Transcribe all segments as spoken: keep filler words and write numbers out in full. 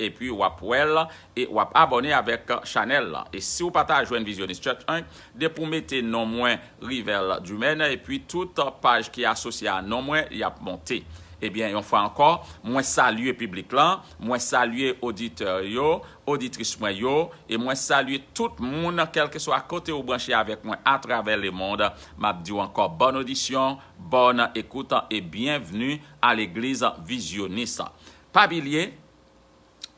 epi w ap wè l, e w ap abòne avèk chanèl lan. E si w pa ta jwenn Vizyonis Church Inc, depi w mete non mwen, Rivel Dumaine, epi tout paj ki asosye a non mwen, y ap monte. Ebyen, yon fwa ankò, mwen salye piblik lan, mwen salye oditè yo, oditris mwen yo, e mwen salye tout moun, kèlkeswa kote ou branche avèk mwen atravè lemonn. M ap di w ankò, bòn odisyon, bòn ekout, e byenvni a Legliz Vizyonis. Pa bliye,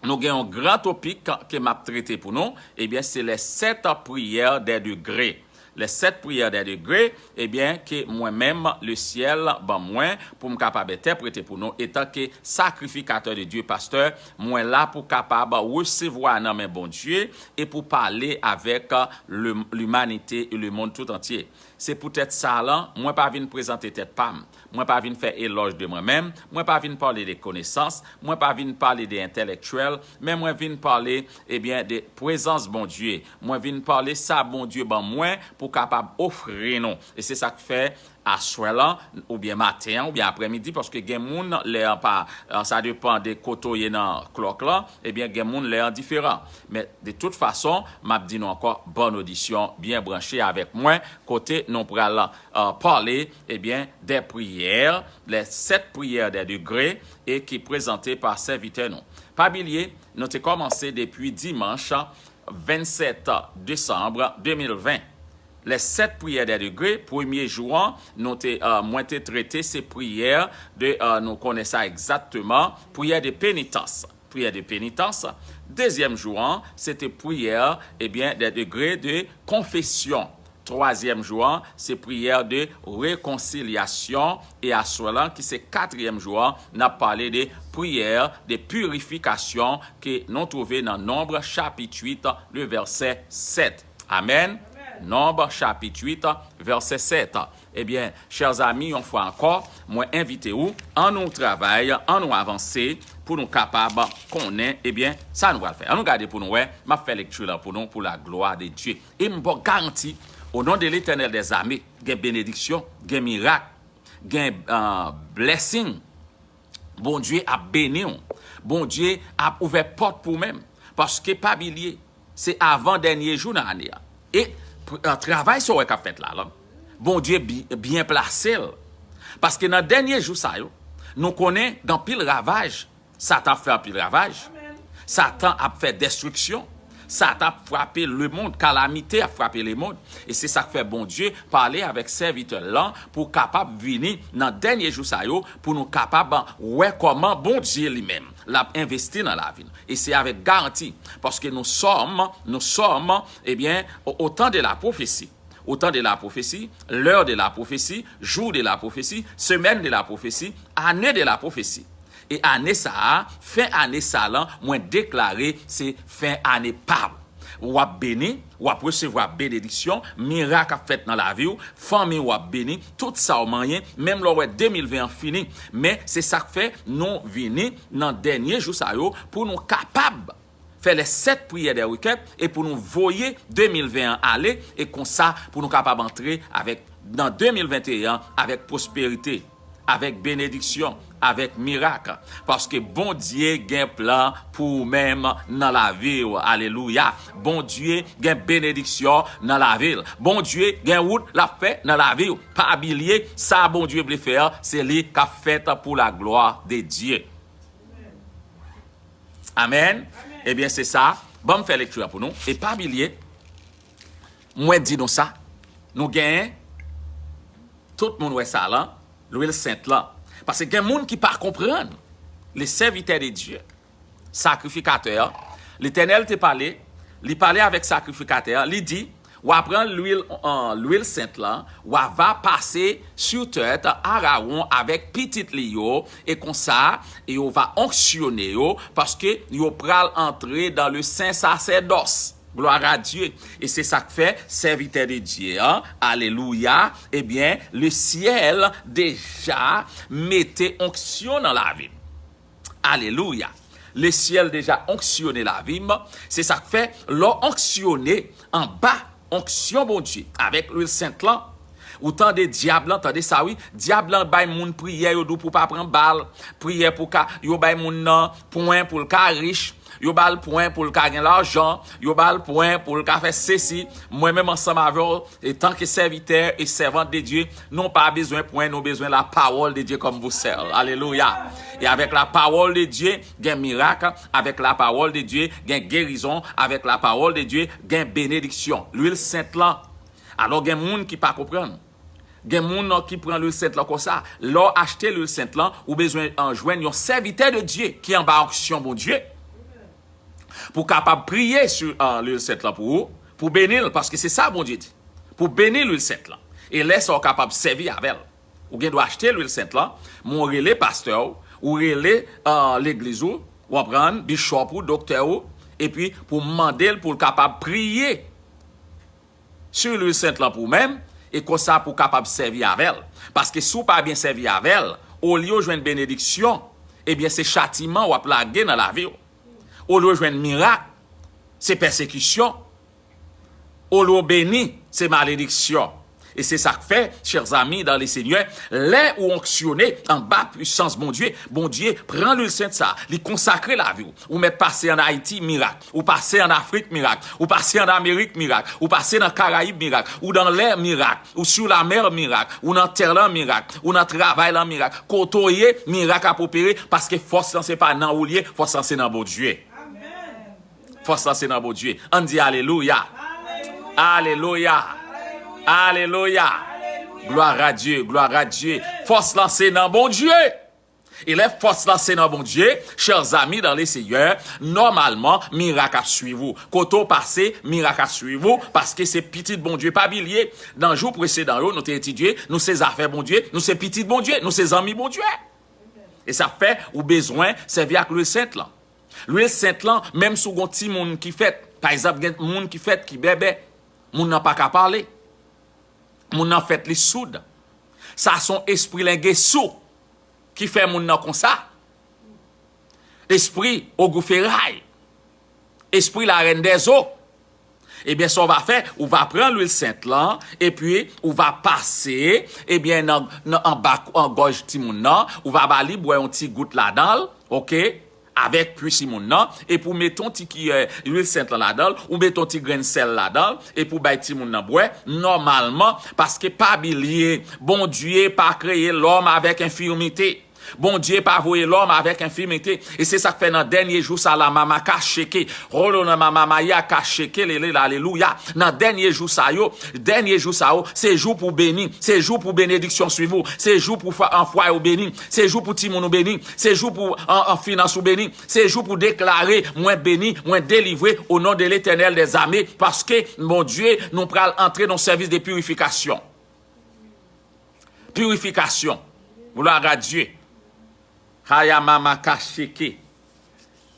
nou gen yon gran topik ke m ap trete pou nou, ebyen, se les sept prières des degrés. Les sept prières des degrés, ebyen, ke mwen menm, le syèl ban mwen pou m kapab entèprete pou nou, etan ke sakrifikatè de Dye, pastè, mwen la pou kapab resevwa nan men Bondye e pou pale avèk le- limanite e lemonn tout antye. Se poutèt sa lan, mwen pa vin prezante tèt pa m. Mwen pa vin fè elòj de mwen menm, mwen pa vin pale de konesans, mwen pa vin pale de entèlektyèl, men mwen vin pale, ebyen, de prezans Bondye. Mwen vin pale sa Bondye ban mwen pou kapab ofri nou. E se sa k fè, aswè lan, oubyen maten an, oubyen aprèmidi, paske gen moun, lè an pa, sa depann de kote w ye nan klòk lan, ebyen, gen moun lè an diferan. Men, de tout fason, m ap di nou ankò, bòn odisyon, byen branche avèk mwen, kote nou pral, euh, pale, ebyen, des prières, les sept prières des degrés, e ki prezante pa sèvitè nou. Pa bliye, nou te kòmanse depi dimanch vennsèt desanm de mil ven. Les sept prières des degrés, premye jou an, nou te, euh, mwen te trete se priyè de, euh, nou konnen sa egzakteman, priyè de penitans. Priyè de penitans. Dezyèm jou an, se te priyè, ebyen, des degrés de confession. Twazyèm jou an, se priyè de rekonsilyasyon. E aswè lan, ki se katriyèm jou an, n ap pale de priyè de pirifikasyon ke nou twouve nan Nonb chapit uit, le vèsè sèt. Amèn. Nonb chapit uit, vèsè sèt. Ebyen, chè zami, yon fwa ankò, mwen envite w, ann nou travay, ann nou avanse pou nou kapab konnen, ebyen, sa nou pral fè. Ann nou gade pou nou wè, m ap fè lekti lan pou nou, pour la gloire de Dieu. E m ba w garanti, au nom de l'Éternel des armées, gen benediksyon, gen mirak, gen, euh, blessing. Bondye ap beni w. Bondye ap ouvè pòt pou w menm. Paske pa bliye, se avan dènye jou nan ane a. E pr- euh, travay sa w wè k ap fèt la, la, Bondye bi- byen plase l. Paske nan dènye jou sa yo, nou konnen gen anpil ravaj. Satan ap fè anpil ravaj. Satan ap fè destriksyon. Satan ap frape lemonn. Kalamite ap frape lemonn. E se sa k fè Bondye pale avèk sèvitè l lan pou kapab vini nan dènye jou sa yo, pou nou kapab wè kòman Bondye li menm l ap envesti nan lavi nou. E se avèk garanti, paske nous sommes, nous sommes, ebyen, au, au temps de la prophétie. Au temps de la prophétie, l'heure de la prophétie, jour de la prophétie, semaine de la prophétie, année de la prophétie. E ane sa a, fen ane sa lan, mwen deklare se fen ane pa w. W ap beni, w ap resevwa benediksyon, mirak ap fèt nan lavi w, fanmi w ap beni, tout sa w manyen, menm lè w wè de mil ven an fini. Men se sa k fè nou vini nan dènye jou sa yo pou nou kapab fè les sept prières des requêtes e pou nou voye de mil ven an ale e konsa pou nou kapab antre avèk, nan de mil venteyen an avèk pwosperite, avèk benediksyon, avèk mirak. Paske Bondye gen plan pou ou menm nan lavi w. Alelouya. Bondye gen benediksyon nan lavi l. Bondye gen wout l ap fè nan lavi w. Pa bliye, sa Bondye vle fè an, se li k ap fèt pour la gloire de Dieu. Amèn. Ebyen, se sa. Ban m fè lekti a pou nou. E pa bliye, mwen di nou sa. Nou genyen, tout moun wè sa lan, lwil sent lan. Paske gen moun ki pa konprann. Le serviteur de Dieu, sakrifikatè an, Letènèl te pale, li pale avèk sakrifikatè an, li di, w a pran lwil, euh, lwil sent lan, w a va pase sou tèt Arawon avèk pitit li yo, e konsa, yo va onksyone yo, paske yo pral antre dans le saint sacerdoce. Gloire à Dieu. E se sa k fè, sèvitè de Dye an, alelouya, ebyen, le syèl deja mete onksyon nan lavi m. Alelouya. Le syèl deja onksyone lavi m. Se sa k fè, lè w onksyone anba onksyon Bondye, avèk lwil sent lan, ou tande dyab lan, tande sa wi, dyab lan bay moun priyè, yo di w pou w pa pran bal, priyè pou ka, yo bay moun nan pwen pou l ka rich, Yo ba l pwen pou l ka gen lajan, yo ba l pwen pou l ka fè sesi. Mwen menm ansanm avè w, etanke sèvitè e sèvant de Dye, nou pa bezwen pwen, nou bezwen la parole de Dieu comme boussole. Alelouya. E avèk la parole de Dieu, gen mirak. Avèk la parole de Dieu, gen gerizon. Avèk la parole de Dieu, gen benediksyon. Lwil sent lan. Alò, gen moun ki pa konprann. Gen moun ki pran lwil sent lan konsa. Lè w achte lwil sent lan, ou bezwen, an, jwenn yon sèvitè de Dye ki anba onksyon Bondye pou kapab priye sou, an, lwil sent lan pou ou, pou beni l, paske se sa Bondye di. Pou beni lwil sent lan. E lè sa, w kapab sèvi avè l. Ou gen dwa achte lwil sent lan, men w rele pastè w, ou rele, an, legliz ou, w konprann, bishop ou, doktè ou, epi pou mande l pou l kapab priye sou lwil sent lan pou ou menm, e konsa pou w kapab sèvi avè l. Paske si w pa byen sèvi avè l, olye w jwenn benediksyon, ebyen se chatiman w ap lage nan lavi w. Olye w jwenn mirak, se pèsekisyon. Olye w beni, se malediksyon. E se sa k fè, chè zami dan le Senyè, lè ou onksyone anba pwisans Bondye, Bondye pran lwil sent sa, li konsakre lavi w. Ou mèt pase ann Ayiti, mirak. Ou pase ann Afrik, mirak. Ou pase ann Amerik, mirak. Ou pase nan Karayib, mirak. Ou dan lè, mirak. Ou sou lamè, mirak. Ou nan tè lan, mirak. Ou nan travay lan, mirak. Kote w ye, mirak ap opere, paske fòs lan se pa nan ou l ye, fòs lan se nan Bondye. Fòs lan se nan Bondye. Ann di alelouya. Alelouya. Alelouya. Gloire à Dieu, gloire à Dieu. Fòs lan se nan Bondye. E lè fòs lan se nan Bondye, chè zami dan le Senyè, nòmalman, mirak ap swiv ou. Kote w pase, mirak ap swiv ou, paske se pitit Bondye. Pa bliye, nan jou presedan yo, nou te etidye, nou se zafè Bondye, nou se pitit Bondye, nou se zanmi Bondye. E sa fè, ou bezwen sèvi ak lwil sent lan. Lwil sent lan, menm si w gon timoun ki fèt, pa egzanp, gen moun ki fèt ki bèbè, moun nan pa ka pale, moun nan fèt li soud. Sa se yon espri lengesou ki fè moun nan konsa. Espri ogou feray. Espri larèn dèzo. Ebyen, sa w va fè, ou va pran lwil sent lan, epi ou va pase, ebyen, nan, nan anba, an gòj timoun nan, ou va ba li bwè yon ti gout ladan l, oke? Avèk pwi timoun nan, epi w mete yon ti kiyè lwil sent lan ladan l, ou mete yon ti grenn sèl ladan l, epi w bay timoun nan bwè, nòmalman, paske pa bliye, Bondye pa kreye lòm avèk enfimite. Bondye pa voye lòm avèk enfimite. E se sa k fè nan dènye jou sa la, mama ka cheke. Rolo nan mama maya ka cheke, lele, alelouya. Nan dènye jou sa yo, dènye jou sa yo, se jou pou beni. Se jou pou benediksyon swiv ou. Se jou pou fwa-, an fwaye ou beni. Se jou pou timoun ou beni. Se jou pou an, an finans ou beni. Se jou pou deklare, mwen beni, mwen delivre, o non de Letènèl dèzame. Paske, Bondye, nou pral antre nan sèvis de pirifikasyon. Purification. Gloire à Dieu. Hayamama kasheke.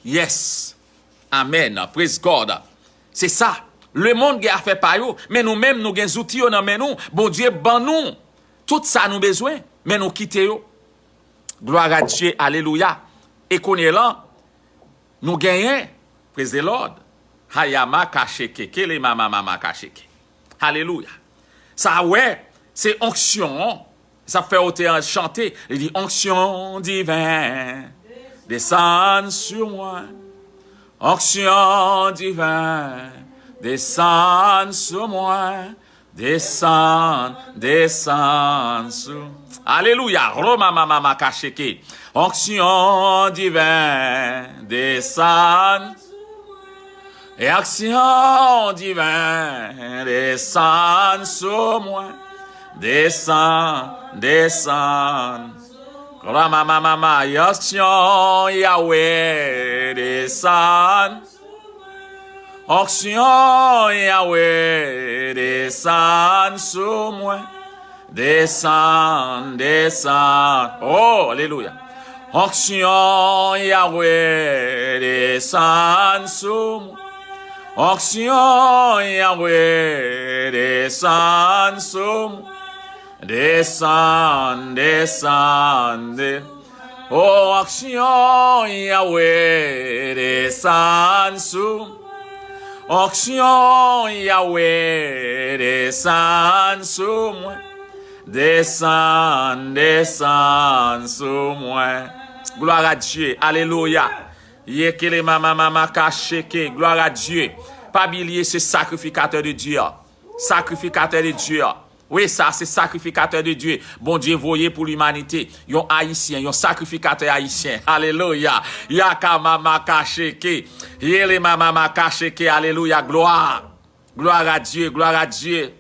Yes. Amen. Praise God. Se sa. Lemonn gen afè pa yo, men nou menm, nou gen zouti yo nan men nou. Bondye ban nou tout sa nou bezwen, men nou kite yo. Gloire à Dieu. Alelouya. E kounye lan, nou genyen, praise the Lord. Hayama kasheke, kele mama mama kasheke. Alelouya. Sa wè, se onksyon an. Sa fè w te an chante. Li di, onction divine, descend sur moi. Onction divine, descend sur moi. Desann, desann sou. Alelouya. Roma mama makacheke. Onction divine, desann. Onction divine, desann sou mwen. Desann, desann. Roma mama, onction Yahweh, desann. Onction Yahweh, desann sou mwen. Desann, desann. Oh, alelouya. Onction Yahweh, desann sou mwen. Onction Yahweh, desann sou mwen. Desann, desann, de-, oh, onction Yahweh, desann sou. Onction Yahweh, desann sou mwen. Desann, desann sou mwen. Gloire à Dieu. Alelouya. Yekele mama mama kacheke. Gloire à Dieu. Pa bliye se sakrifikatè de Dieu. Sakrifikatè de Dieu. Wi, sa se sakrifikatè de Dieu. Bondye voye pou limanite. Yon ayisyen, yon sakrifikatè ayisyen. Alelouya. Yaka mama kacheke. Yele mama mama kacheke. Alelouya. Gloire. Gloire à Dieu. Gloire à Dieu.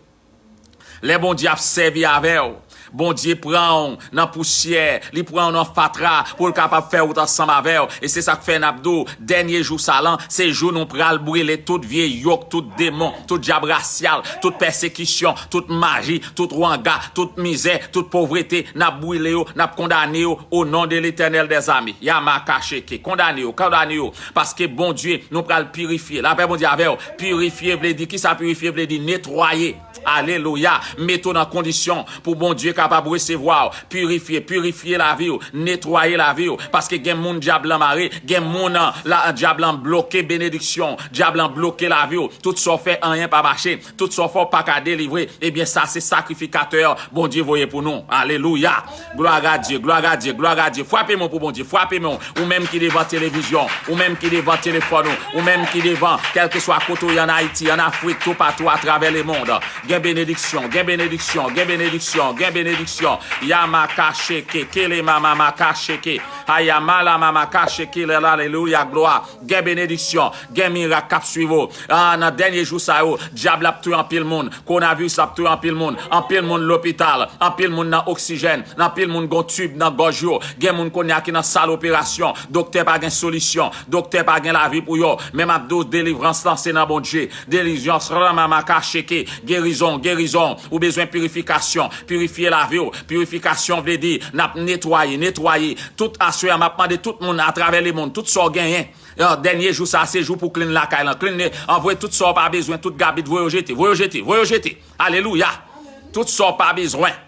Lè Bondye ap sèvi avè w, Bondye pran w nan pousyè, li pran w nan fatra pou l kapab fè wout ansanm avè w. E se sa k fè n ap di w, dènye jou sa lan, se jou nou pral brile tout vye yok, tout demon, tout dyab rasyal, tout pèsekisyon, tout maji, tout wanga, tout mizè, tout povrete. N ap brile yo, n ap kondane yo, o non de Letènèl dèzame. Yama kacheke, kondane yo, kondane yo. Paske Bondye, nou pral pirifye. Lapè Bondye avè w. Pirifye vle di, kisa pirifye vle di? Netwaye. Alelouya. Mete w nan kondisyon pou Bondye kapab resevwa w. Pirifye, pirifye lavi w. Netwaye lavi w. Paske gen moun dyab lan mare, gen moun la, dyab lan bloke benediksyon, dyab lan bloke lavi w. Tout sa w fè, anyen pa mache. Tout sa w fè, w pa ka delivre. Ebyen, sa se sakrifikatè Bondye voye pou nou. Alelouya. Gloire à Dieu, gloire à Dieu, gloire à Dieu. Frape men w pou Bondye, frape men w. Ou menm ki devan televizyon, ou menm ki devan telefòn ou, ou menm ki devan, kèlkeswa kote w ye ann Ayiti, ann Afrik, toupatou atravè lemonn. Gen benediksyon, gen benediksyon, gen benediksyon, gen benediksyon. Yama kacheke, kele mama mama kacheke. Ayama la mama kacheke, alelouya, glwa. Gen benediksyon, gen mirak k ap swiv ou. Ah, nan dènye jou sa yo, dyab la ap touye anpil moun, kowonaviris la ap touye anpil moun, anpil moun lopital, anpil moun nan oksijèn, anpil moun gon tib nan gòj yo. Gen moun kounye a ki nan sal operasyon, doktè pa gen solisyon, doktè pa gen lavi pou yo. Men m ap di w, delivrans lan se nan Bondye. Delivrans lan mama kacheke, gerizon, gerizon, ou bezwen pirifikasyon, pirifye lavi w. Pirifikasyon vle di, n ap netwaye, netwaye. Tout aswè a, m ap mande tout moun atravè lemonn, tout sa w genyen. Yo, dènye jou sa, se jou pou clean lakay lan. Clean, anvoye tout sa w pa bezwen, tout gabit, voye yo jete, voye yo jete, voye yo jete. Alelouya. Tout sa w pa bezwen.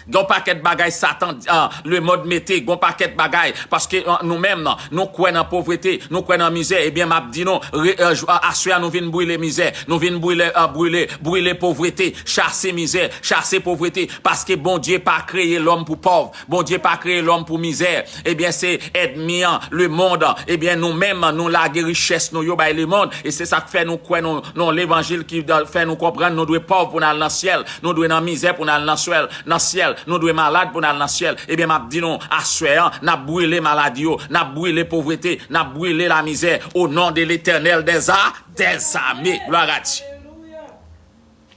Gen yon pakèt bagay Satan, ah, lemonn mete, gen yon pakèt bagay. Paske, ah, nou menm, non, nou kwè nan povrete, nou kwè nan mizè. Ebyen, m ap di nou, re- eh, jou- ah, aswè a, nou vin brile mizè, nou vin brile, ah, brile, brile povrete, chase mizè, chase povrete. Paske Bondye pa kreye lòm pou pòv. Bondye pa kreye lòm pou mizè. Ebyen, se ènmi an, lemonn. Ebyen, nou menm, nou lage richès nou yo bay lemonn. E se sa k fè nou kwè nou, nou levanjil ki fè nou konprann nou dwe pòv pou n al nan syèl. Nou dwe nan mizè pou n al nan syèl. Nan syèl, nou dwe malad pou n al nan syèl. Ebyen, m ap di nou, aswè an, n ap brile maladi yo, n ap brile povrete, n ap brile lamizè. O non de Letènèl dèza- dèzame. Gloire à Dieu.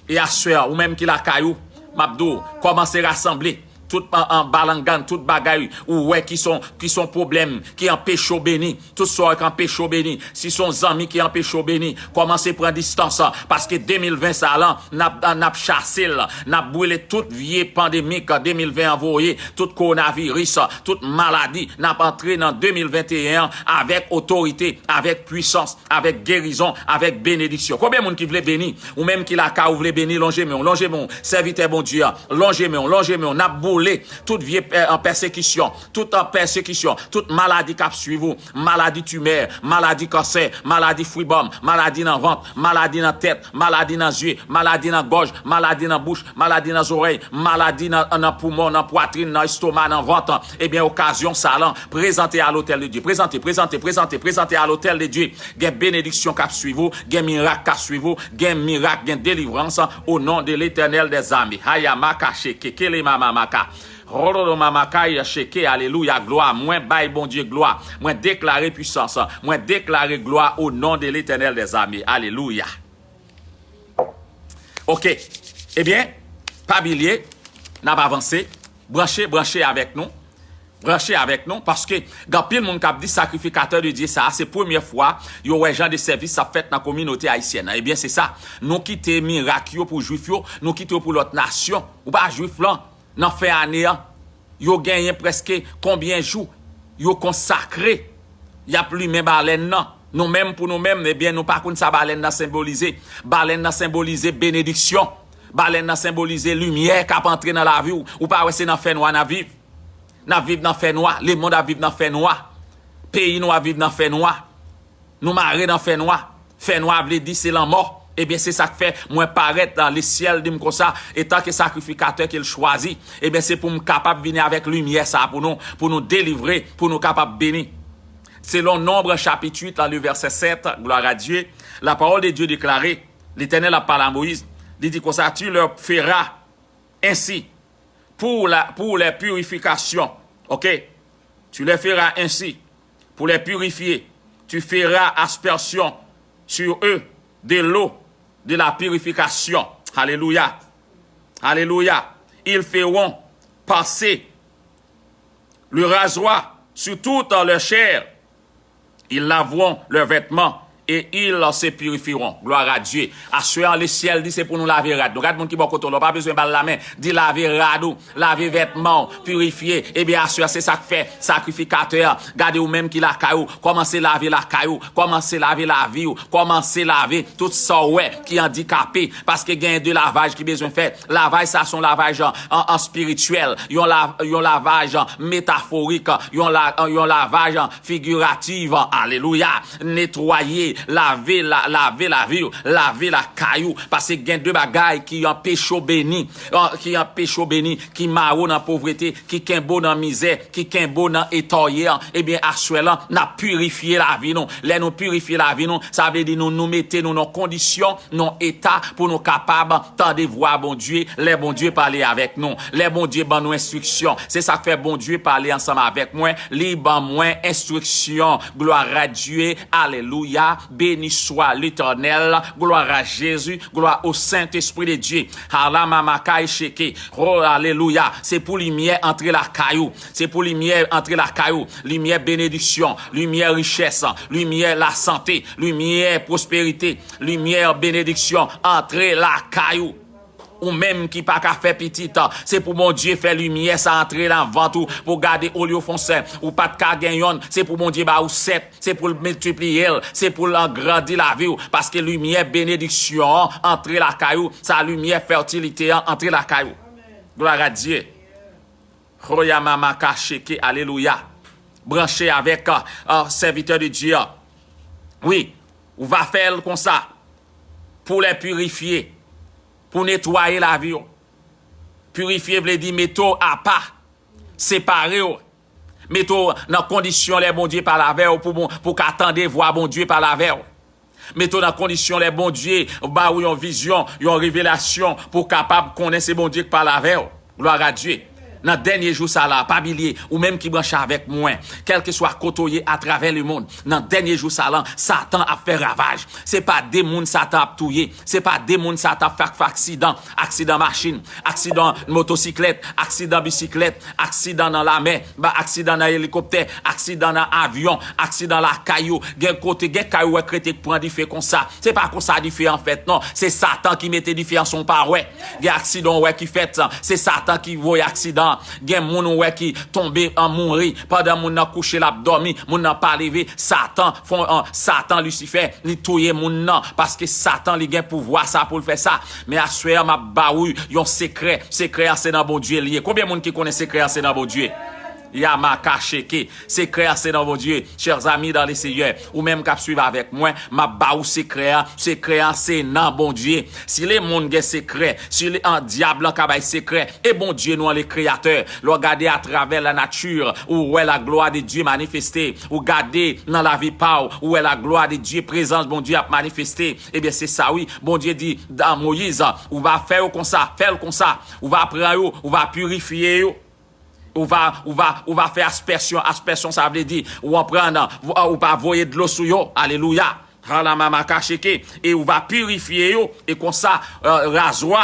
E aswè a, ou menm ki lakay ou, m ap di w, kòmanse rasanble tout an, an balangan, tout bagay ou wè ki son, ki son pwoblèm, ki anpeche w beni, tout sa w wè ki anpeche w beni. Si son zanmi ki anpeche w beni, kòmanse pran distans, paske de mil ven sa lan, n ap, n ap chase l, n ap brile tout vye pandemik de mil ven an voye, tout kowonaviris, tout maladi, n ap antre nan de mil venteyen an avèk otorite, avèk pwisans, avèk gerizon, avèk benediksyon. Konbyen moun ki vle beni? Ou menm ki lakay ou vle beni, lonje men w, lonje men w. Sèvitè Bondye a, lonje men w, lonje men w. N ap boule tout vye pè- an pèsekisyon, tout an pèsekisyon, tout maladi k ap swiv ou, maladi timè, maladi kansè, maladi fribòm, maladi nan vant, maladi nan tèt, maladi nan zye, maladi nan gòj, maladi nan bouch, maladi nan zòrèy, maladi nan, nan poumon, nan pwatrin, nan estoma, nan vant. Ebyen, okazyon sa lan, prezante a lotèl de Dye. Prezante, prezante, prezante, prezante a lotèl de Dye. Gen benediksyon k ap swiv ou, gen mirak k ap swiv ou, gen mirak, gen delivrans, o non de Letènèl dèzame. Hayama kache, kekele mama maka. Rororo mama kaya sheke, alelouya, glwa. Mwen bay Bondye glwa. Mwen deklare pwisans. Mwen deklare glwa o non de Letènèl dèzame. Alelouya. Ok. Ebyen, pa bliye, n ap avanse. Branche, branche avèk nou. Branche avèk nou, paske gen anpil moun k ap di sakrifikatè de Dye sa a, se premyè fwa yo wè jan de sèvis sa ap fèt nan kominote ayisyèn nan. Ebyen, se sa. Nou kite mirak yo pou jwif yo, nou kite yo pou lòt nasyon. Ou pa jwif lan, nan fen ane an, yo genyen prèske konbyen jou yo konsakre, y ap limen balèn nan. Nou menm pou nou menm, ebyen, nou pa konn sa balèn nan senbolize. Balèn nan senbolize benediksyon. Balèn nan senbolize limyè k ap antre nan lavi w. Ou pa wè se nan fènwa n ap viv? N ap viv nan fènwa. Lemonn ap viv nan fènwa. Peyi nou ap viv nan fènwa. Nou mare nan fènwa. Fènwa vle di se lanmò. Ebyen, se sa k fè mwen parèt, lesyèl di m konsa, etanke sakrifikatè ke l chwazi, ebyen, se pou m kapab vini avèk limyè sa a pou nou, pou nou delivre, pou nou kapab beni. Selon Nonb chapit uit, le vèsè sèt, glwa a Dye, lapawòl de Dye deklare, Letènèl ap pale a Moyiz, li di konsa, Tu leur feras ainsi pour la, pour les purifications. Ok? Tu les feras ainsi pour les purifier. Tu feras aspersion sur eux de l'eau de la purification. Alléluia. Alléluia. Ils feront passer le rasoir sur toute leur chair. Ils laveront leurs vêtements et ils se purifieront. Glwa a Dye. Aswè an, lesyèl di se pou nou lave rad nou. Gad moun ki bò kote w la, w pa bezwen ba l lamen. Di lave rad ou, lave vètman w, pirifye. Ebyen, aswè, se sa k fè sakrifikatè a. Gade ou menm ki lakay ou, kòmanse lave lakay ou, kòmanse lave lavi w, kòmanse lave tout sa w wè ki andikape. Paske gen de lavaj ki bezwen fèt. Lavaj sa se yon lavaj an, an, an espirityèl, yon, la, yon lavaj an metaforik, yon, la, yon lavaj an figiratif. Alelouya. Netwaye, lave, la, lave lavi w, lave lakay ou. Paske gen de bagay ki anpeche w beni, an, ki anpeche w beni, ki mare w nan povrete, ki kenbe w nan mizè, ki kenbe w nan eta w ye an. Ebyen, aswè lan, n ap pirifye lavi nou. Lè nou pirifye lavi nou, sa vle di nou, nou mete nou nan kondisyon, nan eta pou nou kapab tande vwa Bondye, lè Bondye pale avèk nou, lè Bondye ban nou enstriksyon. Se sa k fè Bondye pale ansanm avèk mwen, li ban mwen enstriksyon. Gloire à Dieu, alléluia, béni soit l'Éternel, gloire à Jésus, gloire au Saint-Esprit de Dieu. Halamamaka echeke, oh, alléluia, se pou limyè antre lakay ou, se pou limyè antre lakay ou, limyè benediksyon, limyè richès, limyè lasante, limyè pwosperite, limyè benediksyon antre lakay ou. Ou menm ki pa ka fè pitit, se pou Bondye fè limyè sa antre nan vant ou, pou gade olye w fè yon sèl, ou pa t ka gen yonn, se pou Bondye ba ou sèt, se pou l miltipliye l, se pou l agrandi lavi w, paske limyè benediksyon an antre lakay ou, sa limyè fètilite an antre lakay ou. Gloire à Dieu. Hoyamamaka sheke, alelouya. Branche avèk, euh, euh, serviteur de Dieu. Wi, ou va fè l konsa. Pou lè pirifye, pou netwaye lavi w. Pirifye vle di mete w apa, separe w. Mete w nan kondisyon lè Bondye pale avè w pou bon, pou ka tande vwa Bondye pale avè w. Mete w nan kondisyon lè Bondye ba ou yon vizyon, yon revelasyon pou w kapab konnen se Bondye k pale avè w. Gloire à Dieu. Nan dènye jou sa la, pa bliye, ou menm ki branche avèk mwen, kèlkeswa kote w ye atravè lemonn, nan dènye jou sa la, Satan ap fè ravaj. Se pa de moun Satan ap touye, se pa de moun Satan ap fè ak, fè aksidan, aksidan machin, aksidan motosiklèt, aksidan bisiklèt, aksidan nan lamè, ba, aksidan nan elikoptè, aksidan nan avyon, aksidan lakay ou. Gen kote, gen kay ou wè k rete k pran dife konsa. Se pa konsa dife an fèt, non. Se Satan ki mete dife an san w pa wè. Gen aksidan ou wè ki fèt, se Satan ki voye aksidan an. Gen moun ou wè ki tonbe an mouri. Pandan moun nan kouche, l ap dòmi, moun nan pa leve, Satan, fon, an, Satan, Lisifè, li touye moun nan. Paske Satan, li gen pouvwa sa pou l fè sa. Men aswè an, m ap ba ou yon sekrè. Sekrè an se nan Bondye li ye. Konbyen moun ki konnen sekrè an se nan Bondye? Yamaka sheke. Sekrè an se nan Bondye. Chers amis dans le Seigneur, ou menm k ap swiv avèk mwen, m ap ba ou sekrè an. Sekrè an se nan Bondye. Si lemonn gen sekrè, si le, an, dyab lan ka bay sekrè, e Bondye nou an, le Kreyatè. Lè w gade atravè la nature, ou wè la gloire de Dieu manifeste. Ou gade nan lavi pa w, ou wè la gloire de Dieu, prezans Bondye ap manifeste. Ebyen, se sa wi. Bondye di a Moyiz, ou va fè yo konsa, fè l konsa. Ou va pran yo, ou va pirifye yo. Ou va, ou va, ou va fè aspèsyon. Aspèsyon, sa vle di, ou va pran, ou va voye dlo sou yo. Alelouya. Halamamaka sheke. E ou va pirifye yo. E konsa, euh, razwa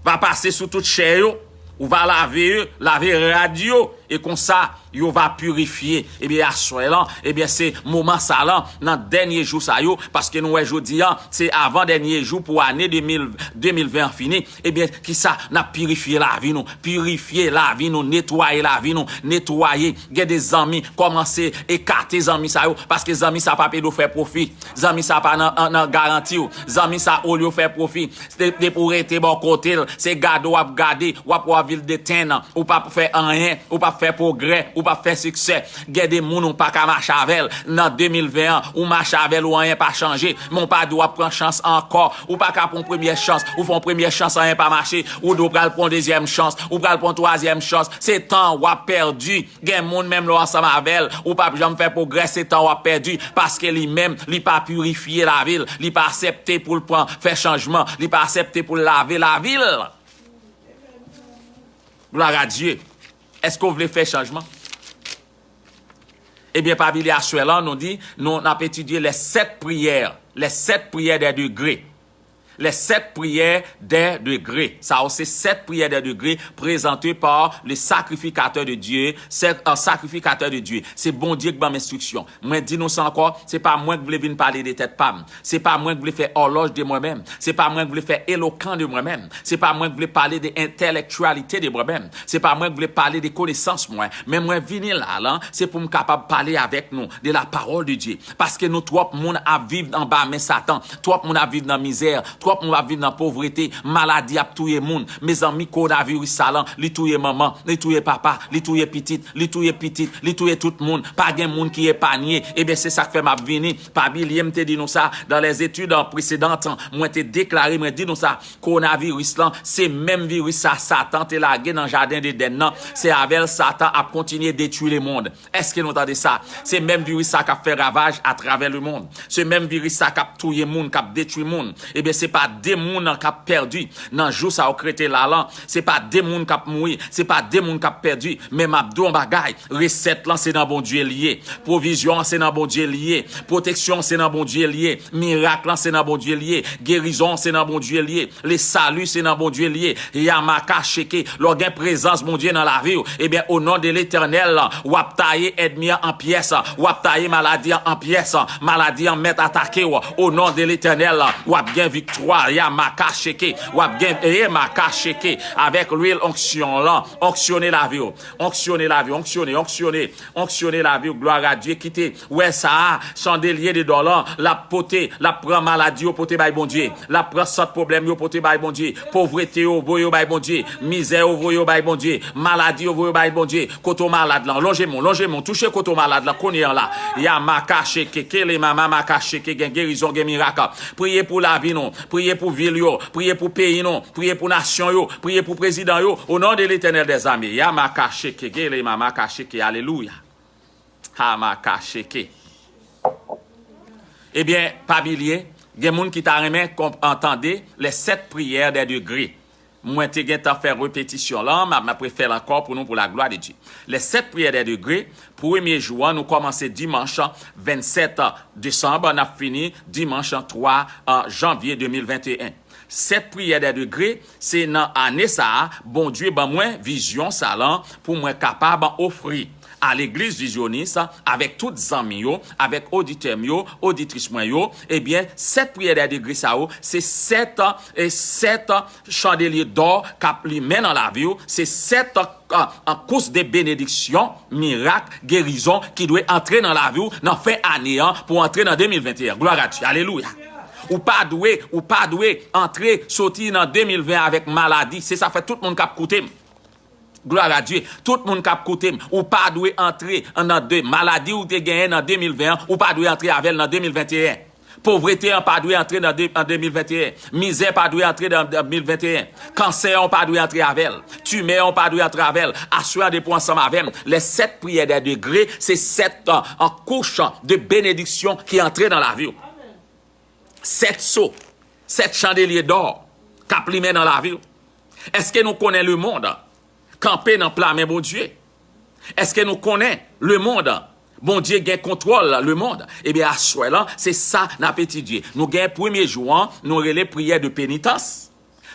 va pase sou tout chè yo. Ou va lave yo, lave rad yo. E konsa, yo va pirifye. Ebyen, aswè lan, ebyen, se moman sa lan, nan dènye jou sa yo, paske nou wè jodi an, se avan dènye jou pou ane de mil, de mil ven an fini. Ebyen, kisa? N ap pirifye lavi nou, pirifye lavi nou, netwaye lavi nou, netwaye. Gen de zanmi kòmanse ekate zanmi sa yo, paske zanmi sa p ap ede w fè pwofi. Zanmi sa pa nan, nan garanti w. Zanmi sa olye w fè pwofi, se depi w rete bò kote l, se gade w ap gade, w ap wè vil detenn, ou p ap fè anyen, ou p ap fè pwogrè, ou p ap fè siksè. Gen de moun ou pa ka mache avè l. Nan de mil ven an, ou mache avè l, ou anyen pa chanje. Men w pa di w ap pran chans ankò. Ou pa ka pran yon premyè chans. Ou fè yon premyè chans, anyen pa mache. Ou di w pral pran yon dezyèm chans. Ou pral pran yon twazyèm chans. Se tan w ap pèdi. Gen moun, menm lè w ansanm avè l, ou p ap janm fè pwogrè, se tan w ap pèdi. Paske li menm, li pa pirifye lavi l. Li pa aksepte pou l pran, fè chanjman. Li pa aksepte pou l lave lavi l. Glwa a Dye. Èske w vle fè chanjman? Ebyen, pa bliye aswè lan, nou di, nou, n ap etidye les sept prières, les sept prières des degrés. Les sept prières des degrés. Sa yo se sèt priyè dè degre prezante pa le sacrificateur de Dieu, sèt, euh, sacrificateur de Dieu. Se Bondye k ban m enstriksyon. Mwen di nou sa ankò, se pa mwen k vle vin pale de tèt pa m. Se pa mwen k vle fè òlòj de mwen menm. Se pa mwen k vle fè elokan de mwen menm. Se pa mwen k vle pale de entèlektyalite de mwen menm. Se pa mwen k vle pale de konesans mwen. Men mwen vini la, la, se pou m kapab pale avèk nou de la parole de Dieu. Paske nou twòp moun ap viv anba men Satan. Twòp moun ap viv nan mizè. Twòp moun ap viv nan povrete. Maladi ap touye moun. Mezanmi, kowonaviris sa lan, li touye manman, li touye papa, li touye pitit, li touye pitit, li touye tout moun. Pa gen moun ki epanye. Ebyen, se sa k fè m ap vini. Pa bliye, m te di nou sa dans les études précédentes. Mwen te deklare, mwen di nou sa. Kowonaviris lan, se menm viris sa Satan te lage nan jaden Edenn nan. Se avè l Satan ap kontinye detwi lemonn. Èske nou tande sa? Se menm viris sa k ap fè ravaj atravè lemonn. Se menm viris sa k ap touye moun, k ap detwi moun. Ebyen, se pa de moun k ap pèdi nan jou sa yo k rete la lan. Se pa de moun k ap mouri. Se pa de moun k ap pèdi. Men m ap di w yon bagay. Resèt lan, se nan Bondye l ye. Pwovizyon an, se nan Bondye l ye. Pwoteksyon an, se nan Bondye l ye. Mirak lan, se nan Bondye l ye. Gerizon an, se nan Bondye l ye. Le salut, se nan Bondye l ye. Yamaka cheke. Lè w gen prezans Bondye nan lavi w, ebyen, o non de Letènèl, w ap taye ènmi an an pyès. W ap taye maladi an an pyès. Maladi an mèt atake w. O non de Letènèl, w ap gen viktwa. Yamaka cheke. W ap gen, e maka cheke. Avèk lwil onksyon lan. Onksyone lavi w. Onksyone lavi w. Onksyone, onksyone. Onksyone lavi w. Glwa a Dye. Kite wè sa a, chandelye de dò lan, l ap pote, l ap pran maladi yo pote bay Bondye, l ap pran sant pwoblèm yo pote bay Bondye, povrete yo voye yo bay Bondye, mizè yo voye yo bay Bondye, maladi yo voye yo bay Bondye. Kote w malad lan, lonje men w, lonje men w, touche kote w malad lan, kounye an la. Ya makache ke, kele mama makache ke, gen gerizon, gen mirak. Priye pou lavi nou, priye pou vil yo, priye pou peyi nou, priye pou nasyon yo, priye pou prezidan yo, o non de Letènèl dèzame. Ya makache ke, kele mama kache ke, alelouya. Hamakacheke. Ebyen, pa bliye, gen moun ki ta renmen konp- an tande les sept prières des degrés. Mwen te gentan fè repetisyon lan, m ap, m ap refè l ankò pou nou, pou la gloire de Dieu. Les sept prières des degrés, premye jou an, nou kòmanse dimanch vennsèt desanm, n ap fini dimanch twa janvye de mil venteyen. Sèt priyè dè degre, se nan ane sa a, Bondye ban mwen vizyon sa lan pou mwen kapab ofri a legliz vizyonis, avèk tout zanmi yo, avèk oditè m yo, oditris mwen yo, ebyen, sèt priyè dè degre sa yo, se sèt, e sèt chandelye dò k ap limen nan lavi w, se sèt an, an kous de benediksyon, mirak, gerizon ki dwe antre nan lavi w nan fen ane an pou antre nan de mil venteyen. Glwa a Dye. Alelouya. Ou pa dwe, ou pa dwe antre, soti nan de mil ven avèk maladi. Se sa fè tout moun k ap koute m. Glwa a Dye. Tout moun k ap koute m. Ou pa dwe antre nan de maladi ou te genyen nan de mil ven an, ou pa dwe antre avè l nan de mil venteyen. Povrete an pa dwe antre nan de, an de mil venteyen. Mizè pa dwe antre nan de mil venteyen. Kansè an pa dwe antre avè l. Timè an pa dwe antre avè l. Aswè an depi w ansanm avè m. Les sept prières des degrés, se sèt, euh, an kouch de benediksyon ki antre nan lavi w. Sèt so, sèt chandelye dò k ap limen nan lavi w. Èske nou konnen lemonn kanpe nan pla men Bondye? Èske nou konnen lemonn, Bondye gen kontwòl lemonn? Ebyen, aswè lan, se sa n ap etidye. Nou gen premye jou an, nou rele priyè de penitans.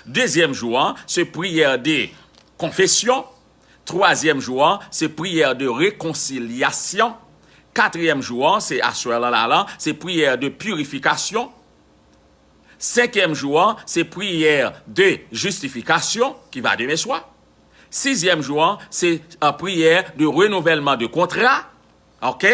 Dezyèm jou an, se priyè de konfesyon. Twazyèm jou an, se priyè de rekonsilyasyon. Katriyèm jou an, se aswè lan la lan, se priyè de pirifikasyon. Senkyèm jou an, se priyè de jistifikasyon, qui va demain soir. Sizyèm jou an, se, euh, priyè de renouvèlman de kontra. Oke?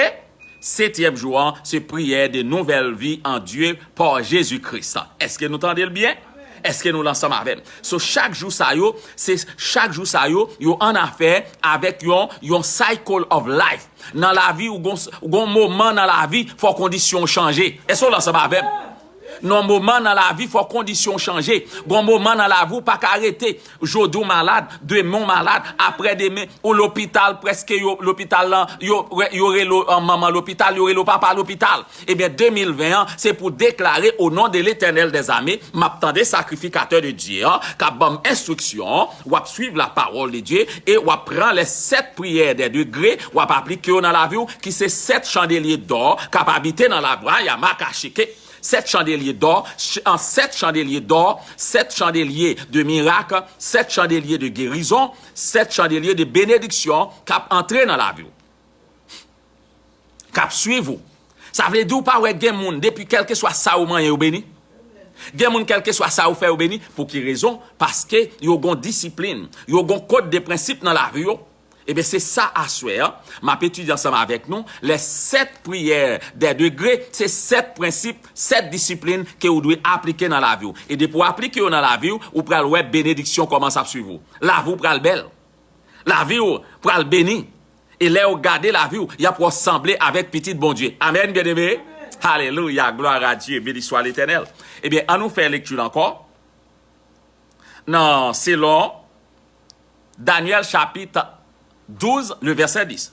Setyèm jou an, se priyè de nouvèl vi an Dye pa Jezi Kris. Èske nou tande l byen? Èske nou la ansanm avè m? So, chak jou sa yo, se chak jou sa yo, yo an afè avèk yon, yon cycle of life. Nan lavi, ou gon, ou gon moman nan lavi, fò kondisyon w chanje. Èske w la ansanm avè m? Nan moman nan lavi, fò kondisyon w chanje. Gon moman nan lavi, ou pa ka rete. Jodi w malad, demen w malad, aprè demen, ou lopital, prèske yo, lopital lan, yo, yo rele w, manman lopital, yo rele w papa lopital. Ebyen, de mil ven an, se pou deklare, au nom de l'Éternel des armées, m ap tande sakrifikatè de Dye an, k ap ban m enstriksyon, w ap suiv la parole de Dieu, e w ap pran les sept prières des degrés, w ap aplike yo nan lavi w, ki se sèt chandelye dò, k ap abite nan lavwa, ya makachike, sèt chandelye dò, ch-, an sèt chandelye dò, sèt chandelye de mirak, sèt chandelye de gerizon, sèt chandelye de benediksyon k ap antre nan lavi w, k ap suiv ou. Sa vle di ou pa wè gen moun, depi kèlkeswa sa ou manyen, yo beni. Gen moun, kèlkeswa sa ou fè, yo beni. Pou ki rezon? Paske yo gon disiplin, yo gon kòd de prensip nan lavi yo. Ebyen, se sa aswè an, m ap etidye ansanm avèk nou, les sept prières des degrés, se sèt prensip, sèt disiplin ke ou dwe aplike nan lavi w. E depi w aplike yo nan lavi w, ou pral wè benediksyon kòmanse ap suiv ou. Lavi w pral bèl. Lavi w pral beni. E lè yo gade lavi w, y ap wè w sanble avèk pitit Bondye. Amèn, byeneme. Alelouya, glwa a Dye, beni swa Letènèl. Ebyen, ann nou fè lekti l ankò. Nan, selon Danyèl chapit douz, le vèsè dis.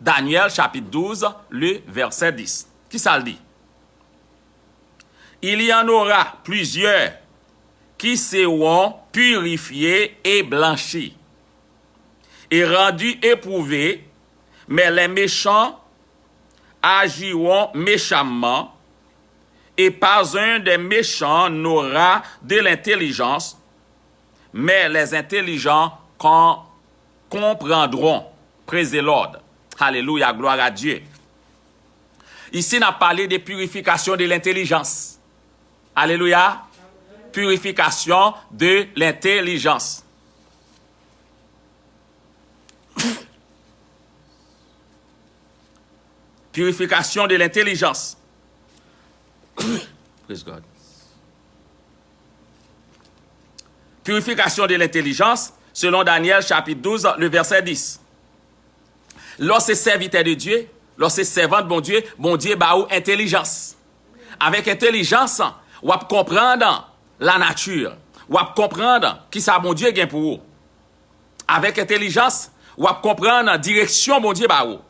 Danyèl chapit douz, le vèsè dis. Kisa l di? Il y en aura plusieurs qui seront purifiés et blanchis et rendus éprouvés, mais les méchants agiront méchamment, et pas un des méchants n'aura de l'intelligence, mais les intelligents com-, comprendront. Praise the Lord. Alelouya, glwa a Dye. Isi, n ap pale de purification de l'intelligence. Alelouya. Purification de l'intelligence. Purification de l'intelligence. Praise God. Purification de l'intelligence, selon Daniel chapitre douze, le verset dix. Lè w se sèvitè de Dye, lè w se sèvant Bondye, Bondye ba ou entèlijans. Avèk entèlijans, w ap konprann lanati. W ap konprann kisa Bondye gen pou ou. Avèk entèlijans, w ap konprann direksyon Bondye ba ou.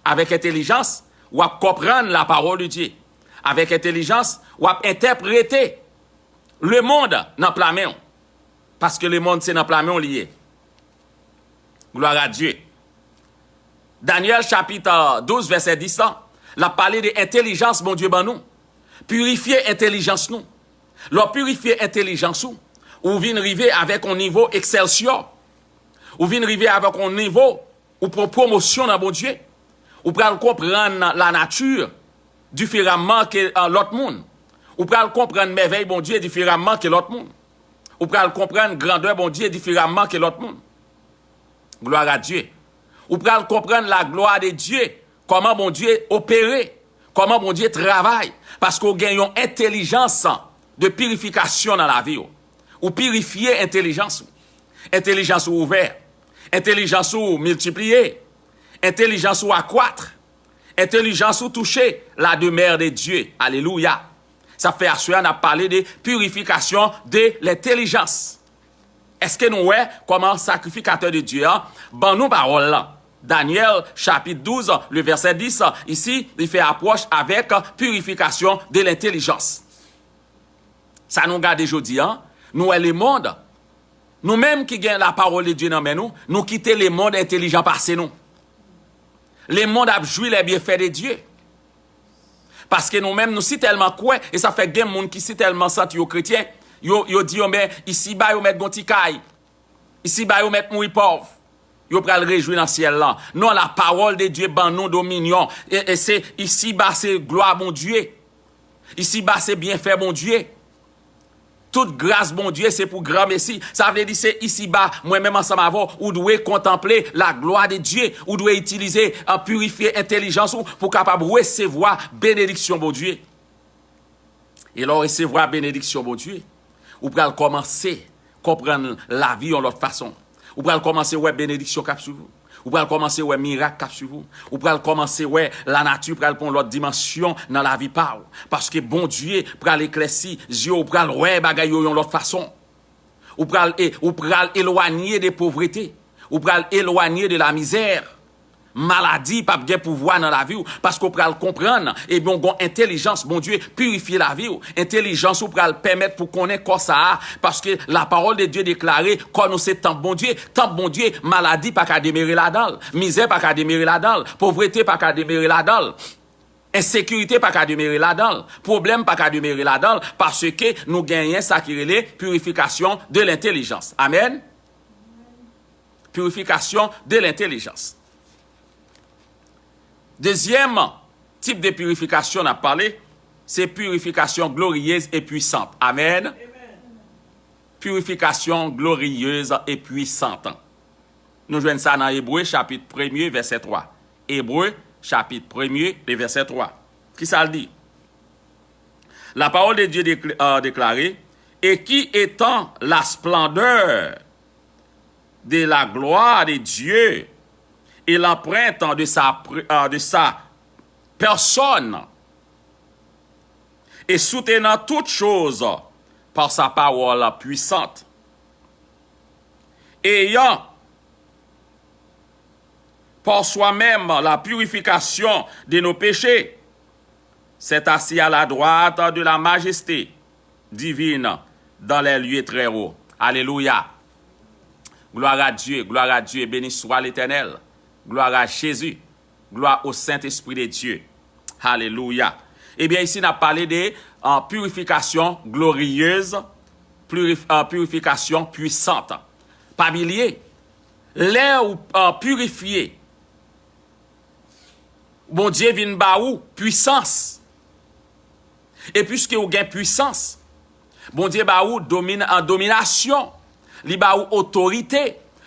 Avèk entèlijans, w ap konprann la parole de Dieu. Avèk entèlijans, w ap entèprete lemonn nan pla men w. Paske lemonn se nan pla men w li ye. Glwa a Dye. Danyèl chapit douz, vèsè dis la, l ap pale de entèlijans Bondye ban nou. Pirifye entèlijans nou. Lè w pirifye entèlijans ou, ou vin rive avèk yon nivo ekselsyò. Ou vin rive avèk yon nivo, ou pran pwomosyon nan Bondye. Ou pral konprann lanati diferaman ke, eh, lòt moun. Ou pral konprann mèvèy Bondye diferaman ke lòt moun. Ou pral konprann grandè Bondye diferaman ke lòt moun. Glwa a Dye. Ou pral konprann la glwa de Dye, kòman Bondye opere, kòman Bondye travay, paske w gen yon entèlijans de pirifikasyon nan lavi w. Ou pirifye entèlijans ou. Entèlijans ou ouvè. Entèlijans ou miltipliye. Entèlijans ou akwat. Entèlijans ou touche la demeure de Dieu. Alelouya. Sa fè aswè a n ap pale de purification de l'intelligence. Èske nou wè kòman sakrifikatè de Dye a ban nou pawòl la? Danyèl, chapit douz, le vèsè dis, isi, li fè apwòch avèk purification de l'intelligence. Sa nou gade jodi a, nou wè lemonn, nou menm ki gen la parole de Dieu nan men nou, nou kite lemonn entèlijan pase nou. Lemonn ap jwi les bienfaits de Dieu. Paske nou menm, nou si tèlman kwè, e sa fè gen moun ki si tèlman santi yo kretyen, yo, yo di yo, men, isiba yo mèt gon ti kay. Isiba yo mèt mouri pòv. Yo pral rejwi nan syèl lan. Non, la parole de Dieu ban nou dominyon. E, e se isiba se glwa Bondye. Isiba se byenfè Bondye. Tout gras Bondye se pou granmesi. Sa vle di se isiba, mwen menm ansanm avè w, ou dwe kontanple la glwa de Dye. Ou dwe itilize, eh, pirifye entèlijans ou pou w kapab resevwa benediksyon Bondye. E lè w resevwa benediksyon Bondye, Ou pral kòmanse konprann lavi yon lòt fason. Ou pral kòmanse wè benediksyon k ap swiv ou. Ou pral kòmanse wè mirak k ap swiv ou. Ou pral kòmanse wè lanati pral pran yon lòt dimansyon nan lavi pa w. Paske Bondye pral eklèsi zye w, ou pral wè bagay yo yon lòt fason. Ou pral, e, ou pral elwanye de povrete. Ou pral elwanye de lamizè. Maladi p ap gen pouvwa nan lavi w, paske w pral konprann, ebyen, w gon entèlijans. Bondye pirifye lavi w. Entèlijans ou pral pèmèt pou konnen kò sa a, paske lapawòl de Dye deklare kò nou se tanp Bondye. Tanp Bondye, maladi pa ka demere ladan l, mizè pa ka demere ladan l, povrete pa ka demere ladan l, ensekirite pa ka demere ladan l, pwoblèm pa ka demere ladan l, paske nou genyen sa ki rele purification de l'intelligence. Amèn. Purification de l'intelligence. Dezyèm tip de purification n ap pale, se purification glorieuse et puissante. Amèn. Purification glorieuse et puissante. Nou jwenn sa nan Ebre chapit premye, vèsè twa. Ebre chapit premye, vèsè twa. Kisa l di? La parole de Dieu décl- euh, déclaré, et qui étant la splendeur de la gloire de Dieu et l'empreinte de sa, pr- euh, de sa personne, et soutenant toutes choses par sa parole puissante, ayant par soi-même la purification de nos péchés, s'est assis à la droite de la majesté divine dans les lieux très hauts. Alelouya. Gloire à Dieu, gloire à Dieu, béni soit l'Éternel. Gloire à Jésus. Gloire au Saint-Esprit de Dieu. Alelouya. Ebyen, isi n ap pale de euh, purification glorieuse, purif- euh, purification puissante. Pa bliye, lè ou euh, pirifye, Bondye vin ba ou pwisans. E piske ou gen pwisans, Bondye ba ou domin- an dominasyon. Li ba ou otorite.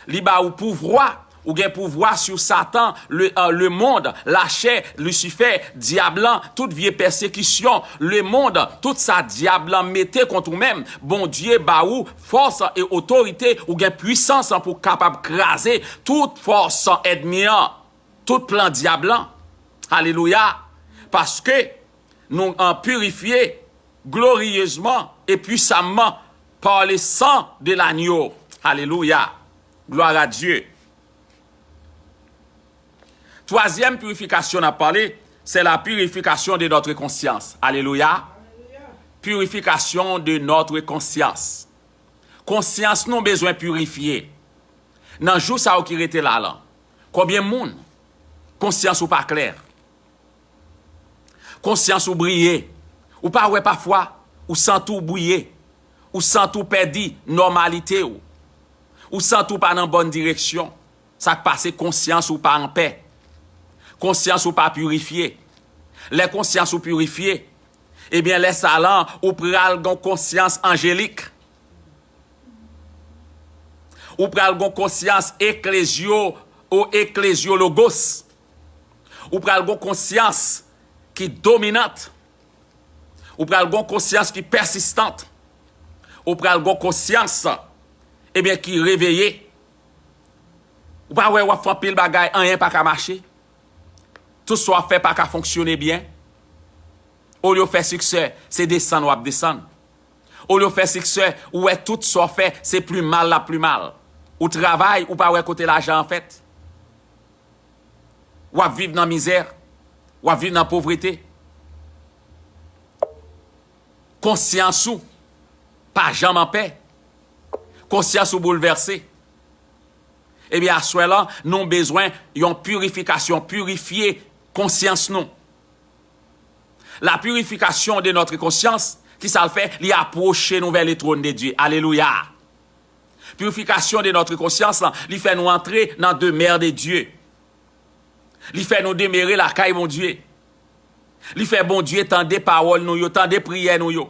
Li ba ou pouvwa. Ou gen pouvwa sou Satan, le, euh, lemonn, lachè, Lisifè, dyab lan, tout vye pèsekisyon, lemonn, tout sa dyab lan mete kont ou menm. Bondye ba ou fòs e otorite, ou gen pwisans pou kapab kraze tout fòs ènmi an, tout plan dyab lan. Alelouya! Paske nou an pirifye glorieusement et puissamment par le sang de l'agneau. Alelouya! Gloire à Dieu. Twazyèm pirifikasyon n ap pale, c'est la purification de notre conscience. Alelouya! Purification de notre conscience. Konsyans nou bezwen pirifye. Nan jou sa yo ki rete la lan, konbyen moun konsyans ou pa klè? Konsyans ou briye. Ou pa wè pafwa ou santi w briye. Ou santi w pèdi nòmalite w. Ou santi w pa nan bòn direksyon. Sa k pase, konsyans ou pa anpè. Konsyans ou pa pirifye. Lè konsyans ou pirifye, ebyen, lè sa lan, ou pral gon konsyans anjelik. Ou pral gon konsyans eklezyo ou eklezyologos. Ou pral gon konsyans ki dominant. Ou pral gon konsyans ki pèsistant. Ou pral gon konsyans, ebyen, ki reveye. Ou pa wè w ap fè anpil bagay, anyen pa ka mache. Tout sa w ap fè pa ka fonksyone byen. Olye w fè siksè, se desann w ap desann. Olye w fè siksè, ou wè tout sa w fè, se pi mal l ap pi mal. Ou travay, ou pa wè kote lajan an fèt. W ap viv nan mizè, w ap viv nan povrete. Konsyans ou pa janm anpè. Konsyans ou boulvèse. Ebyen, aswè lan, nou bezwen yon pirifikasyon, pirifye konsyans nou. La purification de notre conscience, ki sa l fè? Li apwoche nou vè le trône de Dieu. Alelouya! Purification de notre conscience lan, li fè nou antre nan demeure de Dieu. Li fè nou demere lakay Bondye. Li fè Bondye tande pawòl nou yo, tande priyè nou yo.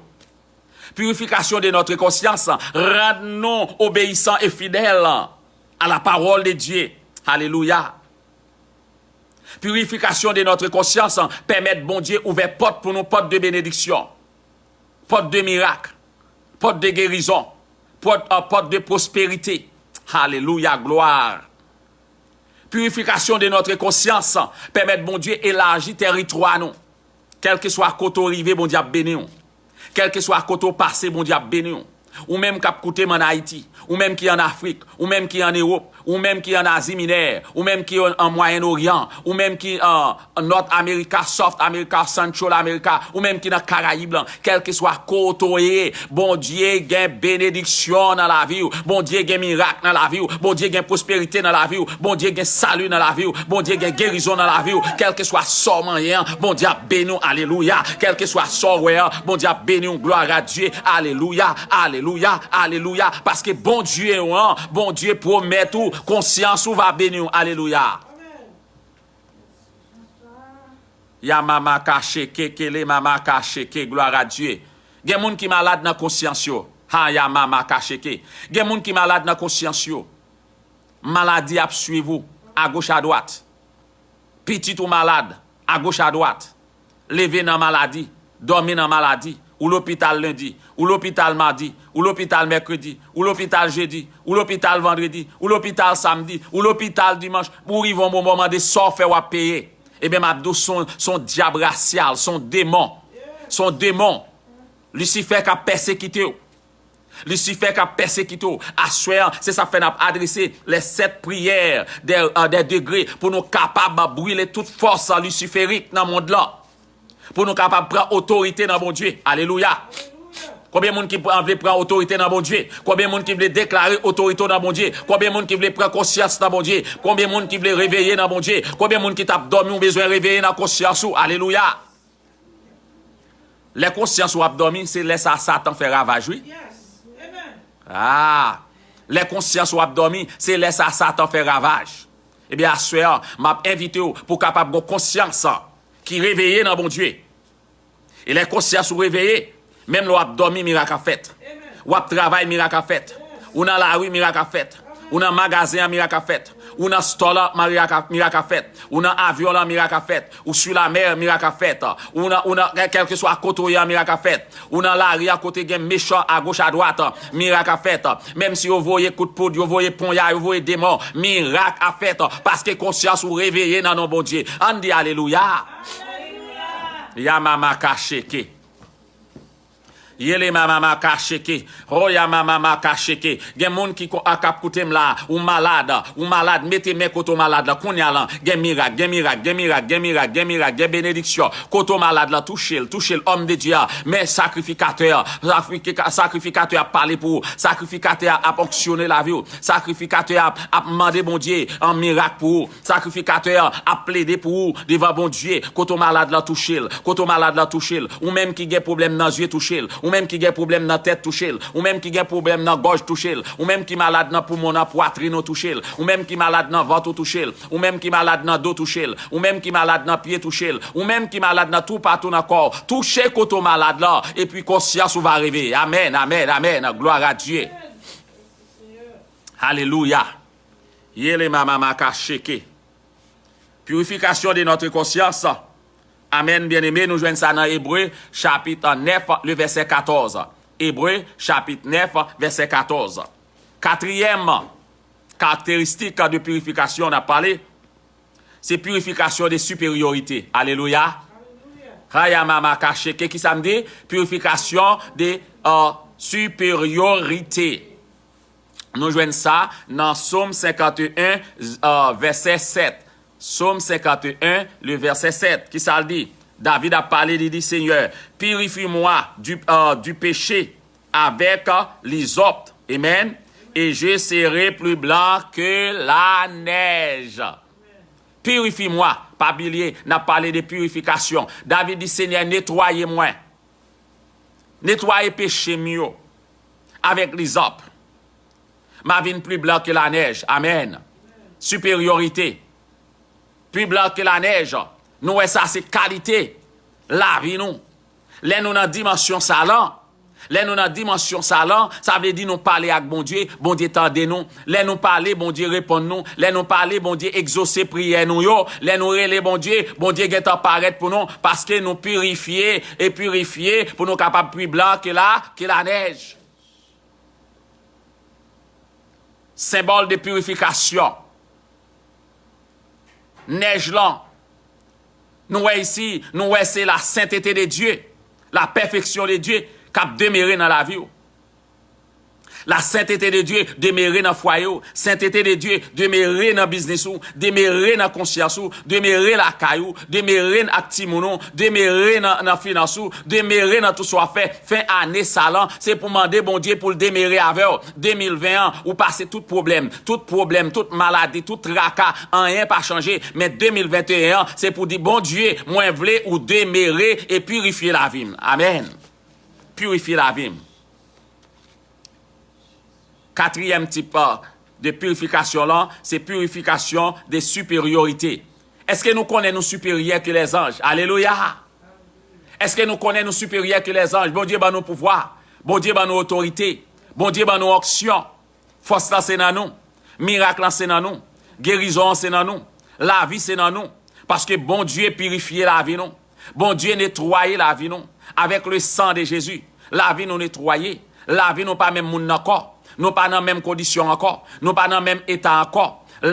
Purification de notre conscience, rann nou obeyisan e fidèl à la parole de Dieu. Alelouya. Purification de notre conscience pèmèt Bondye ouvè pòt pou nou, pòt de benediksyon, pòt de mirak. Pòt de gerizon, pòt, euh, pòt de pwosperite. Alelouya, glwa. Purification de notre conscience. Pèmèt Bondye elaji tèritwa nou. Kèlkeswa kote w rive, Bondye ap beni w. Kèlkeswa kote w pase, Bondye ap beni w. Ou menm k ap koute m ann Ayiti, ou menm ki ann Afrik, ou menm ki ann Ewòp, ou menm ki ann Azi Minè, ou menm ki ann, ann Mwayen Oryan, ou menm ki ann, ann Nòt Amerika, South America, Central America, ou menm ki nan Karayib lan, kèlkeswa kote w ye, Bondye gen benediksyon nan lavi w, Bondye gen mirak nan lavi w, Bondye gen pwosperite nan lavi w, Bondye gen sali nan lavi w, Bondye gen gerizon nan lavi w, kèlkeswa sa w manyen an, Bondye ap beni w, alelouya, kèlkeswa sa w wè an, Bondye ap beni w, glwa a Dye, alelouya, alelouya, alelouya, paske Bondye w an, Bondye pwomèt ou, konsyans ou va beni w, alelouya. Ya mama kache ke, kele mama kache ke, glwa a Dye. Gen moun ki malad nan konsyans yo. Ha, ya mama kache ke. Gen moun ki malad nan konsyans yo. Maladi ap swiv ou, agoch adwat. Pitit ou malad, agoch adwat. Leve nan maladi, dòmi nan maladi. Ou lopital lendi, ou lopital madi, ou lopital mèkredi, ou lopital jedi, ou lopital vandredi, ou lopital samdi, ou lopital dimanch, ou rive yon moman w mande sa w fè w ap peye. Ebyen, m ap di w, se yon, se yon dyab rasyal, se yon demon. Se yon demon. Lisifè k ap pèsekite w. Lisifè k ap pèsekite w. Aswè an, se sa k fè n ap adrese les sept prières des, euh, des degrés pou nou kapab brile tout fòs lisiferik nan mond lan. Pou nou kapab pran otorite nan Bondye. Alelouya. Konbyen moun ki pran, vle pran otorite nan Bondye? Konbyen moun ki vle deklare otorite w nan Bondye? Konbyen moun ki vle pran konsyans nan Bondye? Konbyen moun ki vle reveye nan Bondye? Konbyen moun ki t ap dòmi, ou bezwen reveye nan konsyans ou? Alelouya. Lè konsyans ou ap dòmi, se lè sa Satan fè ravaj, wi. Ah, lè konsyans ou ap dòmi, se lè sa Satan fè ravaj. Ebyen, aswè an, m ap envite w pou w kapab gon konsyans ki reveye nan Bondye. E lè konsyans ou reveye, menm lè w ap dòmi, mirak ap fèt. W ap travay, mirak ap fèt. Ou nan lari, mirak ap fèt. Ou nan magazen an, mirak ap fèt. Ou nan store lan, mirak ap, mirak ap fèt. Ou nan avyon lan, mirak ap fèt. Ou sou lamè, mirak ap fèt. Ou nan, ou nan, kèlkeswa kote w ye an, mirak ap fèt. Ou nan lari a kote gen mechan agoch adwat, mirak ap fèt. Menm si yo voye kout poud, yo voye ponya, yo voye demon, mirak ap fèt. Paske konsyans ou reveye nan non Bondye. Ann di alelouya. Ya mama kacheke. Yele mama makacheke. Hoya mama makacheke. Gen moun ki ko-, a, k ap koute m la. Ou malad. Ou malad. Mete men kote w malad la. Kounye a la. Gen mirak. Gen mirak. Gen mirak. Gen mirak. Gen mirak. Gen benediksyon. Kote w malad la. Touche l. Touche l. Homme de Dieu a. Men sakrifikatè a. Sakrifika-, sakrifikatè a ap pale pou ou. Sakrifikatè a ap onksyone lavi w. Sakrifikatè a ap, ap mande Bondye an mirak pou ou. Sakrifikatè a ap plede pou ou devan Bondye. Kote w malad la, touche l. Kote w malad la, touche l. Ou menm ki gen pwoblèm nan zye, touche l. Ou menm ki gen pwoblèm nan tèt, touche l. Ou menm ki gen pwoblèm nan gòj, touche l. Ou menm ki malad nan poumon, nan pwatrin ou, touche l. Ou menm ki malad nan vant ou, touche l. Ou menm ki malad nan do, touche l. Ou menm ki malad nan pye, touche l. Ou menm ki malad nan toupatou nan kò w, touche kote w malad la. Epi konsyans ou va reveye. Amèn, amèn, amèn. Glwa a Dye. Alelouya. Yele mama makacheke. Purification de notre conscience. Amèn, byeneme, nou jwenn sa nan Ebre, chapit nèf, le vèsè katòz. Ebre, chapit nèf, vèsè katòz. Katriyèm karakteristik de purification n ap pale, se purification de supériorité. Alelouya. Haya mama kacheke, ki sa m di? Purification de, euh, supériorité. Nou jwenn sa nan Sòm senkant e en, euh, vèsè sèt. Sòm senkant e en, le vèsè sèt. Ki sa l di? David ap pale, li di, Seigneur, purifie-moi du, euh, du péché avec, euh, l'hysope. Amen. Et je serai plus blanc que la neige. Purifie-moi. Pa bliye, n ap pale de purifikasyon. David di, Senyè, netwaye mwen. Netwaye peche m yo avèk lizòp. M a vin pli blan ke lanèj. Amèn. Siperyorite. Pli blan ke lanèj. Nou wè sa se kalite lavi nou. Lè nou nan dimansyon sa lan, lè nou nan dimansyon sa lan, sa vle di nou pale ak Bondye, Bondye tande nou. Lè nou pale, Bondye reponn nou. Lè nou pale, Bondye egzose priyè nou yo. Lè nou rele Bondye, Bondye gentan parèt pou nou, paske nou pirifye e pirifye pou nou kapab pli blan ke la, ke lanèj. Senbòl de pirifikasyon. Nèj lan, nou wè isi, nou wè se la sentete de Dye, la pèfeksyon de Dye k ap demere nan lavi w. La sentete de Dye demere nan fwaye w. Sentete de Dye demere nan biznis ou, demere nan konsyans ou, demere lakay ou, demere ak timoun ou, demere nan, nan finans ou, demere nan tout sa w ap fè. Fen ane sa lan, se pou mande Bondye pou l demere avè w. De mil ven an, ou pase tout pwoblèm, tout pwoblèm, tout maladi, tout traka, anyen pa chanje. Men de mil venteyen an, se pou di, Bondye, mwen vle ou demere e pirifye lavi m. Amèn. Pirifye lavi m. Katriyèm tip, euh, de pirifikasyon lan, se pirifikasyon de siperyorite. Èske nou konnen nou siperyè ke lèzanj? Alelouya! Èske nou konnen nou siperyè ke lèzanj? Bondye ban nou pouvwa. Bondye ban nou otorite. Bondye ban nou onksyon. Fòs lan se nan nou. Mirak lan se nan nou. Gerizon an se nan nou. Lavi se nan nou. Paske Bondye pirifye lavi nou. Bondye netwaye lavi nou. Avèk le san de Jezi, lavi nou netwaye. Lavi nou pa menm moun ankò. Nou pa nan menm kondisyon ankò. Nou pa nan menm eta ankò.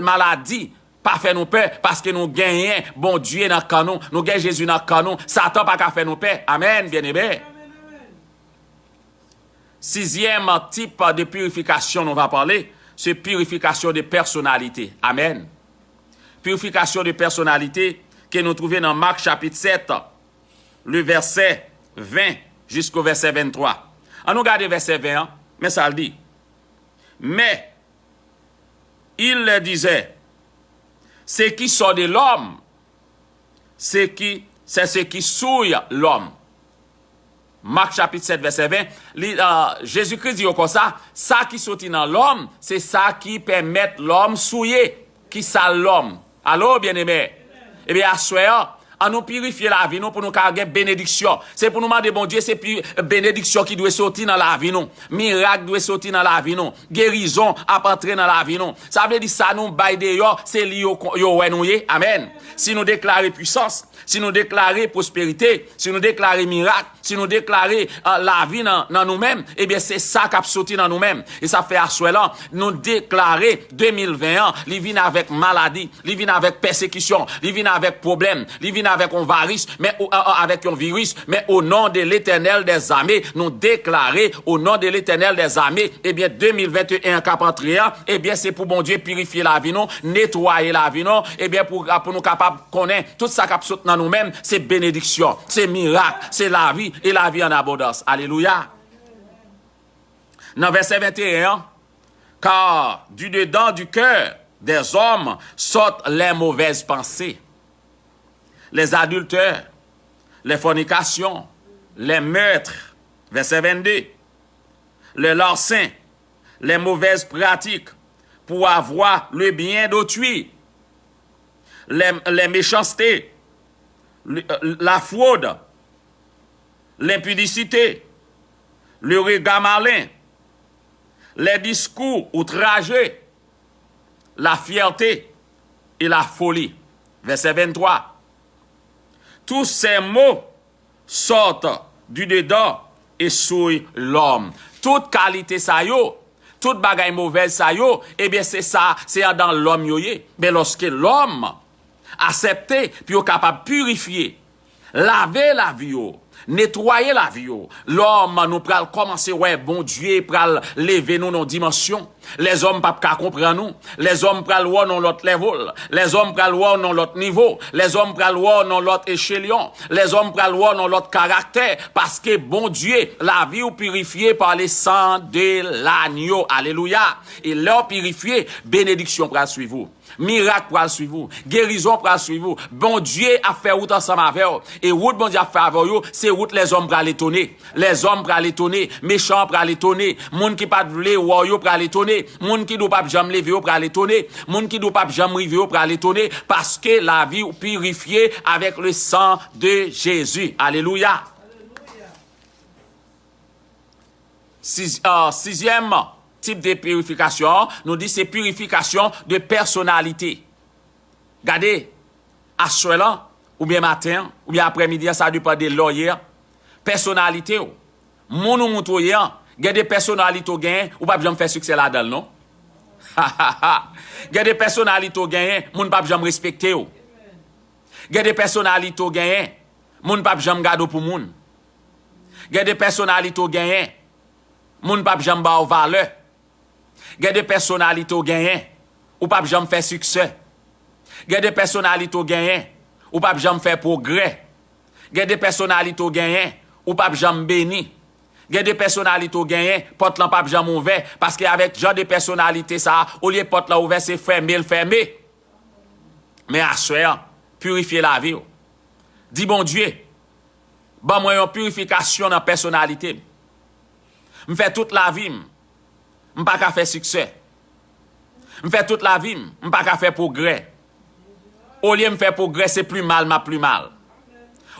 Maladi pa fè nou pè paske nou genyen Bondye nan kan nou. Nou gen Jezi nan kan nou. Satan pa ka fè nou pè. Amèn, byeneme. Sizyèm tip de purification nou va pale, se purification de personnalité. Amèn. Purification de personnalité ke nou twouve nan Mak chapit sèt, le vèsè ven jisko vèsè venntwa. Ann nou gade vèsè ven an, men sa l di. Mais il leur disait, ce qui sort de l'homme, c'est qui, c'est ce qui souille l'homme. Mak chapit sèt vèsè ven, li, euh, Jezikri di yo konsa, sa ki soti nan lòm, se sa ki pèmèt lòm souye, ki sal lòm. Alo, byeneme? Ebyen, aswè an, ann nou pirifye lavi nou pou nou ka gen benediksyon. Se pou nou mande Bondye, se pi, benediksyon ki dwe soti nan lavi nou. Mirak dwe soti nan lavi nou. Gerizon ap antre nan lavi nou. Sa vle di sa nou bay deyò, se li yo, yo wè nou ye. Amèn. Si nou deklare pwisans, si nou deklare pwosperite, si nou deklare mirak, si nou deklare, euh, lavi nan, nan nou menm, ebyen, se sa k ap soti nan nou menm. E sa fè aswè lan, nou deklare de mil ven an, li vin avèk maladi, li vin avèk pèsekisyon, li vin avèk pwoblèm, li vin avèk yon varis, men o, a, a, avèk yon viris, men o non de Letènèl dèzame, nou deklare o non de Letènèl dèzame, ebyen, de mil venteyen an k ap antre an, ebyen, se pou Bondye pirifye lavi nou, netwaye lavi nou, ebyen, pou, pou nou kapab konnen tout sa k ap sot nan nou menm, se benediksyon, se mirak, se lavi, e lavi an abondans. Alelouya! Nan vèsè venteyen an, car du dedans du cœur des hommes sortent les mauvaises pensées, les adultères, les fornications, les meurtres, vèsè vennde, les larcins, les mauvaises pratiques pour avoir le bien d'autrui, les, les méchancetés, le, euh, la fraude, l'impudicité, le regard malin, les discours outrageux, la fierté et la folie. Vèsè venntwa. Tous ces maux sortent du dedans et souillent l'homme. Tout kalite sa yo, tout bagay movèz sa yo, ebyen, se sa, se andan lòm yo ye. Men lòske lòm aksepte pou yo kapab pirifye, lave lavi yo, netwaye lavi yo, lòm, nou pral kòmanse wè Bondye pral leve nou nan yon dimansyon. Lèzòm p ap ka konprann ou. Lèzòm pral wè w nan lòt level. Lèzòm pral wè w nan lòt nivo. Lèzòm pral wè w nan lòt echelyon. Lèzòm pral wè w nan lòt karaktè. Paske Bondye, lavi w pirifye pa le san de lanyo. Alelouya! E lè w pirifye, benediksyon pral swiv ou. Mirak pral swiv ou. Gerizon pral swiv ou. Bondye ap fè wout ansanm avè w. E wout Bondye ap fè avè w yo, se wout lèzòm pral etone. Lèzòm pral etone. Mechan an pral etone. Moun ki pa t vle wè w yo pral etone. Moun ki di w p ap janm leve yo pral etone. Moun ki di w p ap janm rive yo pral etone. Paske lavi w pirifye avèk le san de Jezi. Alelouya! Siz-, euh, sizyèm tip de pirifikasyon, nou di se pirifikasyon de pèsonalite. Gade, aswè lan, oubyen maten an, oubyen aprèmidi an, sa depann de lè w ye an. Pèsonalite w, moun ou montre w ye an, gen de pèsonalite w genyen, ou p ap janm fè siksè ladan l, non. Gen de pèsonalite w genyen, moun p ap janm respekte w. Gen de pèsonalite w genyen, moun p ap janm gade w pou moun. Gen de pèsonalite w genyen, moun p ap janm ba w valè. Gen de pèsonalite w genyen, ou p ap janm fè siksè. Gen de pèsonalite w genyen, ou p ap janm fè pwogrè. Gen de pèsonalite w genyen, ou p ap janm beni. Gen de pèsonalite w genyen, pòt lan p ap janm ouvè, paske avèk jan de pèsonalite sa a, olye pòt lan ouvè, se fèmen l fèmen. Men aswè an, pirifye lavi w. Di Bondye, ban mwen yon pirifikasyon nan pèsonalite m. M fè tout lavi m, m pa ka fè siksè. M fè tout lavi m, m pa ka fè pwogrè. Olye m fè pwogrè, se pi mal m ap pi mal.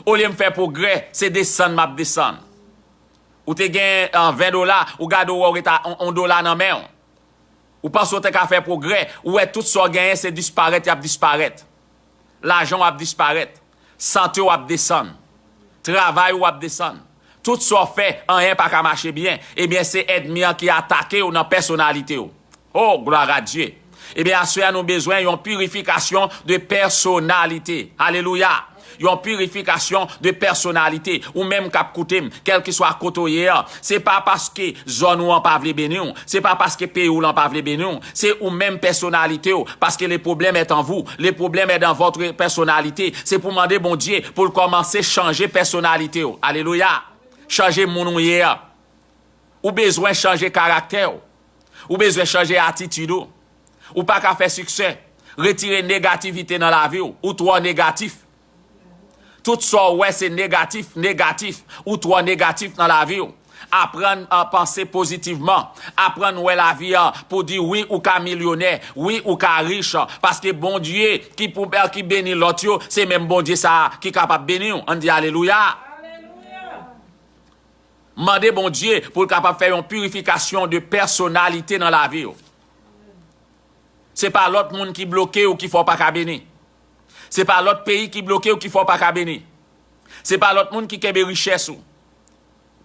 Olye m fè pwogrè, se desann m ap desann. Ou te gen, ah, ven dola, ou gade w wè w ret a on, on dola nan men w. Ou panse w te ka fè pwogrè, ou wè tout sa w genyen se disparèt y ap disparèt. Lajan w ap disparèt. Sante w ap desann. Travay ou ap desann. Tout sa w fè, anyen pa ka mache byen. Ebyen, se ènmi an ki atake w nan pèsonalite w. Oh, gloire à Dieu! Ebyen, aswè a nou bezwen yon pirifikasyon de pèsonalite. Alelouya! Yon pirifikasyon de pèsonalite. Ou menm k ap koute m, kèlkeswa kote w ye a, se pa paske zòn ou an pa vle beni w, se pa paske peyi w lan pa vle beni w, se ou menm pèsonalite w, paske le problème est en vous, le problème est dans votre personnalité. Se pou mande Bondye pou l kòmanse chanje pèsonalite w. Alelouya! Chanje moun ou ye a. Ou bezwen chanje karaktè w. Ou bezwen chanje atitid ou. Ou pa ka fè siksè. Retire negativite nan lavi w. Ou twò negatif. Tout sa w wè se negatif, negatif. Ou twò negatif nan lavi w. Aprann a panse pozitivman. Aprann wè lavi a pou di wi ou ka milyonè, wi ou ka rich. Paske Bondye ki pou, ki beni lòt yo, se menm Bondye sa a ki kapab beni w. Ann di alelouya. Mande Bondye pou l kapab fè yon pirifikasyon de pèsonalite nan lavi w. Se pa lòt moun ki bloke w ki fè w pa ka beni. Se pa lòt peyi ki bloke w ki fè w pa ka beni. Se pa lòt moun ki kenbe richès ou.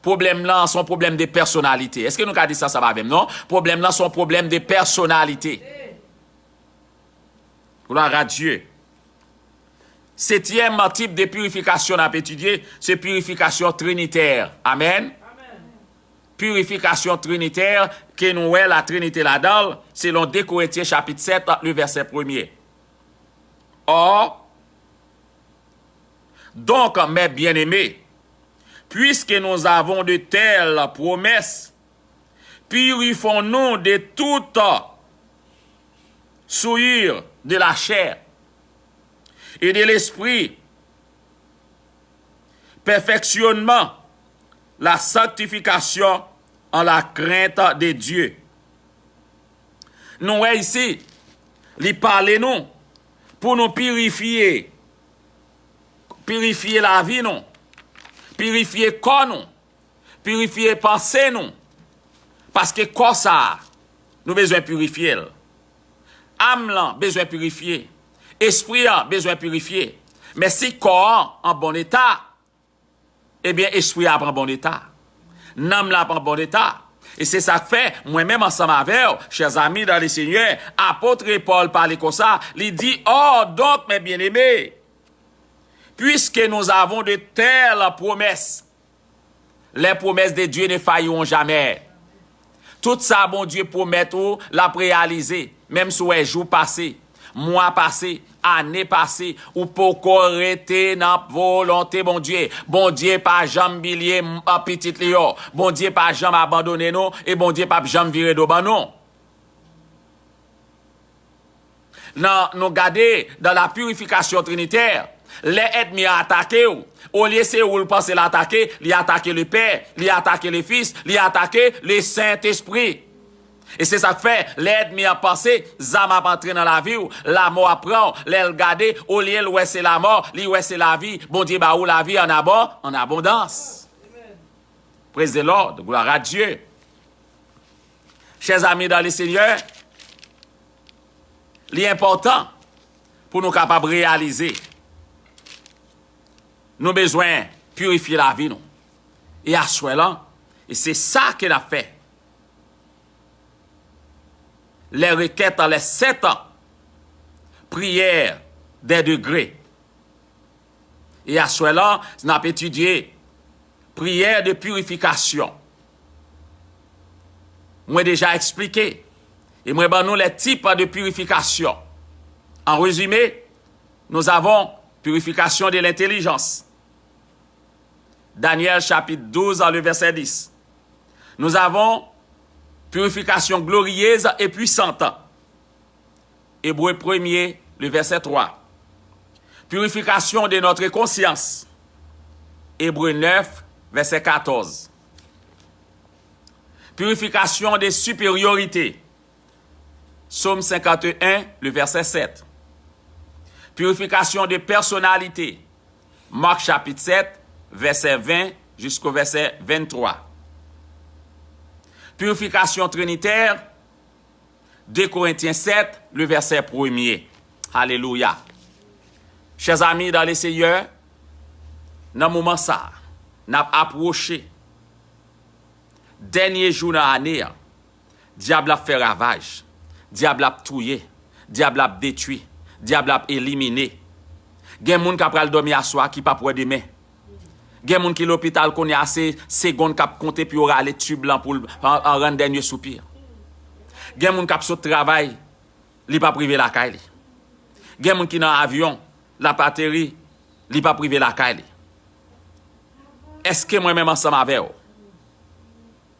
Pwoblèm lan se yon pwoblèm de pèsonalite. Èske nou ka di sa ansanm avè m, non? Pwoblèm lan se yon pwoblèm de pèsonalite. Gloire à Dieu. Setyèm tip de pirifikasyon n ap etidye, se pirifikasyon trinitè. Amèn. Pirifikasyon trinitè ke nou wè Latrinite ladan l, selon de Korentyen chapit sèt, le vèsè premye. Or, donc, mes bien-aimés, puisque nous avons de telles promesses, purifions-nous de toute souillure de la chair et de l'esprit, perfectionnant la sanctification en la crainte de Dieu. Nou wè isi, li pale nou pou nou pirifye, pirifye lavi nou, pirifye kò nou, pirifye panse nou. Paske kò sa a, nou bezwen pirifye l. Am lan bezwen pirifye. Espri an bezwen pirifye. Men si kò an an bon eta, ebyen, espri a ap an bon eta. Nanm la ap an bon eta. E se sa k fè, mwen menm ansanm avè w, chè zami dan le Senyè, apot Pòl pale konsa, li di, Or, donc, mes bien-aimés, puisque nous avons de telles promesses, les promesses de Dieu ne failliront jamais. Tout sa Bondye pwomèt ou, l ap reyalize. Menm si w wè jou pase, mwa pase, ane pase, ou poko rete nan volonte Bondye. Bondye pa janm bliye m-, a, pitit li yo. Bondye pa janm abandone nou e Bondye p ap janm vire do ban nou. Nan, nou gade, dans la purification trinitaire, lè ènmi an atake w, olye se ou l panse l atake, li atake le Pè, li atake le Fis, li atake le Sentespri. E se sa k fè, lè ènmi an panse, zam ap antre nan lavi w, lamò ap pran w, lè l gade, olye l wè se lamò, li wè se lavi, Bondye ba ou lavi an abon-, an abondans. Praise the Lord, gloire à Dieu. Chè zami dan le Senyè, li enpòtan pou nou kapab reyalize nou bezwen pirifye lavi nou. E aswè lan, e se sa ke n ap fè. les requêtes, les sept prières des degrés. E aswè la, n ap etidye priyè de purifikasyon. Mwen deja eksplike. E mwen ban nou les types de purification. En résumé, nous avons purification de l'intelligence. Daniel chapitre douze, le verset dix. Nous avons purification glorieuse et puissante. Hébreux premier, le verset trois. Purification de notre conscience. Hébreux neuf, verset quatorze. Purification de supériorité. Psaume cinquante et un, le verset sept. Purification de personnalité. Marc chapitre sept, verset vingt jusqu'au verset vingt-trois. Purification trinitaire, deux Corinthiens sept, le verset premier. Alelouya. Chers amis dans le Seigneur, nan moman sa, n ap apwoche dènye jou nan ane a. Dyab la ap fè ravaj. Dyab la ap touye. Dyab la ap detwi. Dyab la ap elimine. Gen moun k ap pral dòmi aswè a ki p ap wè demen. Gen moun ki lopital kounye a, se segonn k ap konte pou yo rale tib lan pou l an, an rann dènye soupi. Gen moun k ap sot travay, li p ap rive lakay li. Gen moun ki nan avyon, l ap ateri, li p ap rive lakay li. Èske mwen menm ansanm avè w,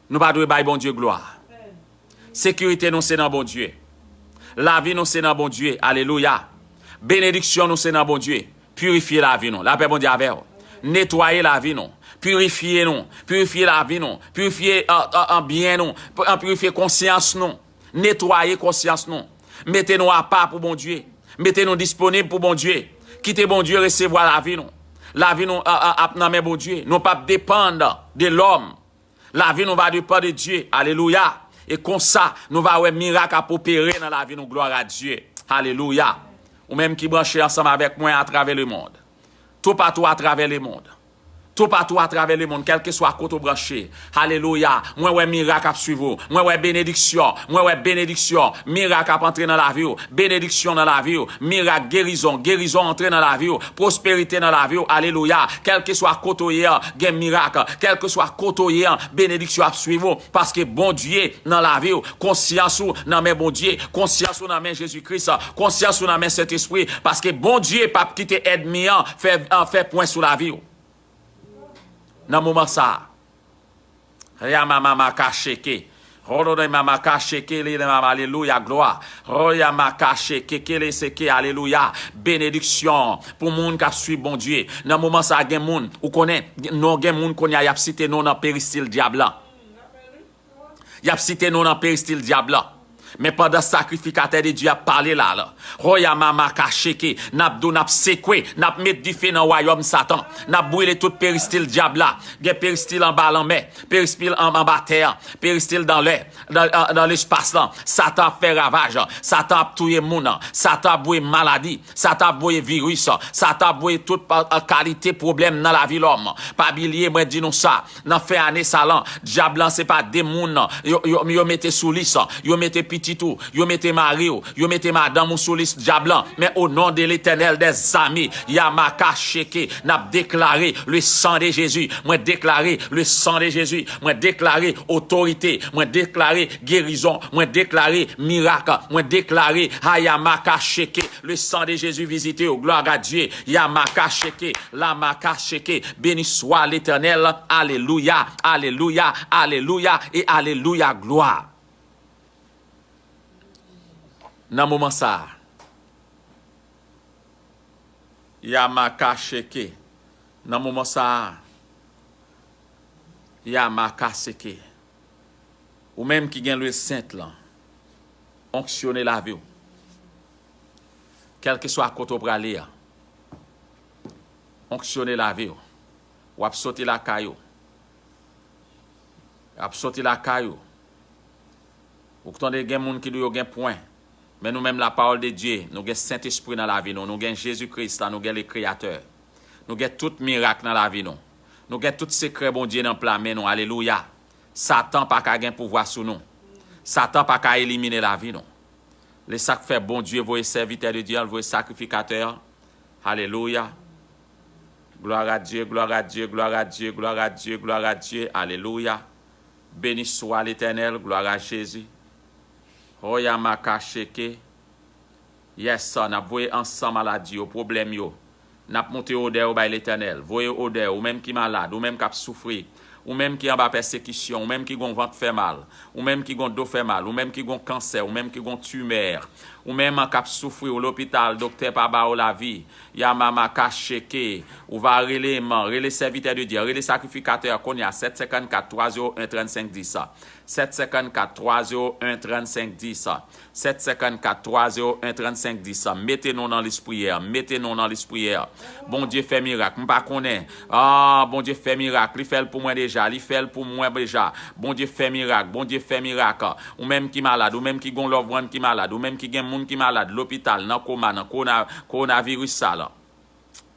nou pa dwe bay Bondye glwa? Sekirite nou se nan Bondye. Lavi nou se nan Bondye. Alelouya. Benediksyon nou se nan Bondye. Pirifye lavi nou. Lapè Bondye avè w. Netwaye lavi nou. Pirifye nou. Pirifye lavi nou. Pirifye, uh, uh, uh, byen nou. Pi-, uh, pirifye konsyans nou. Netwaye konsyans nou. Mete nou apa pou Bondye. Mete nou disponib pou Bondye. Kite Bondye resevwa lavi nou. Lavi nou, uh, uh, ap nan men Bondye. Nou p ap depann de lòm. Lavi nou va depann de Dye. Alelouya. E konsa, nou va wè mirak ap opere nan lavi nou. Gloire à Dieu. Alelouya. Ou menm ki branche ansanm avèk mwen atravè lemonn. Toupatou atravè lemonn. Toupatou atravè lemonn, kèlkeswa kote w branche. Alelouya. Mwen wè mirak ap swiv ou. Mwen wè benediksyon. Mwen wè benediksyon. Mirak ap antre nan lavi w. Benediksyon nan lavi w. Mirak, gerizon. Gerizon antre nan lavi w. Pwosperite nan lavi w. Alelouya. Kèlkeswa kote w ye a, gen mirak. Kèlkeswa kote w ye a, benediksyon ap swiv ou. Paske Bondye nan lavi w. Konsyans ou nan men Bondye. Konsyans ou nan men Jezi Kris. Konsyans ou nan men Sentespri. Paske Bondye p ap kite ènmi an fè, an fè pwen sou lavi w. Nan moman sa a. Yamamama kacheke. Rodone mama kacheke, le mama, alelouya, glwa. Royama kacheke, kele seke, alelouya. Benediksyon pou moun k ap swiv Bondye. Nan moman sa a, gen moun, ou konnen, non, gen moun kounye a, y ap site non nan peristil dyab la. Y ap site non nan peristil dyab la. Men pandan sakrifikatè de Dye ap pale la, la, Hoyamama kacheke, n ap dou, n ap sekwe, n ap met dife nan wayòm Satan, n ap brile tout peristil dyab la. Gen peristil anba lanmè, peristil an-, anba tè an, peristil dan lè, dan, an, dan lespas lan. Satan ap fè ravaj, Satan ap touye moun, Satan ap voye maladi, Satan ap voye viris, Satan ap voye tout pa, kalite pwoblèm nan lavi lòm. Pa bliye, mwen di nou sa, nan fen ane sa lan, dyab lan se pa de moun yo, yo, yo mete sou lis, yo mete pitit ou, yo mete mari w, yo mete madanm ou sou lis dyab lan. Men o non de Letènèl dè zame, Yamaka Cheke, n ap deklare le san de Jezi. Mwen deklare le san de Jezi. Mwen deklare otorite. Mwen deklare gerizon. Mwen deklare mirak. Mwen deklare Hayamaka Cheke. Le san de Jezi vizite yo. Glwa a Dye. Yamaka Cheke. Lamaka Cheke. Beni swa Letènèl. Alelouya. Alelouya. Alelouya. E alelouya. Glwa. Nan moman sa a. Yamaka Cheke. Nan moman sa a. Yamaka Seke. Ou menm ki gen lwil sent lan, onksyone lavi w. Kèlkeswa kote w prale a, onksyone lavi w. W ap soti lakay ou. W ap soti lakay ou. Ou tande gen moun ki di yo gen pwen. Men nou menm, la parole de Dieu, nou gen Sentespri nan lavi nou, nou gen Jezi Kris la, nou gen le Kreyatè. Nou gen tout mirak nan lavi nou. Nou gen tout sekrè Bondye nan pla men nou. Alelouya. Satan pa ka gen pouvwa sou nou. Satan pa ka elimine lavi nou. Le sa k fè Bondye voye sèvitè de Dye an, voye sakrifikatè an. Alelouya. Gloire à Dieu, gloire à Dieu, gloire à Dieu, gloire à Dieu, gloire à Dieu. Alelouya. Beni swa Letènèl, gloire à Jésus. Hoya makacheke. Yes, n ap voye ansan maladi yo, pwoblèm yo. N ap monte odè yo bay Letènèl. Voye odè, ou menm ki malad, ou menm k ap soufri, ou menm ki anba pèsekisyon, ou menm ki gon vant fè mal, ou menm ki gon do fè mal, ou menm ki gon kansè, ou menm ki gon timè, ou menm k ap soufri, ou lopital, doktè pa ba ou lavi. Yamama kacheke, ou va rele man, rele sèvitè de Dye, rele sakrifikatè a kounye a, sèt senkannkat twa zewo en trannsenk dis. Sèt senkannkat twa zewo en trannsenk dis. Sèt senkannkat twa zewo en trannsenk dis. Mete nou nan lis priyè, mete nou nan lis priyè. Bondye fè mirak, m pa konnen. Ah, Bondye fè mirak, li fè l pou mwen deja, li fè l pou mwen deja. Bondye fè mirak, Bondye fè mirak. Ou menm ki malad, ou menm ki gon loved one ki malad, ou menm ki gen moun ki malad, lopital, nan koma, nan kowona-, kowonaviris sa la.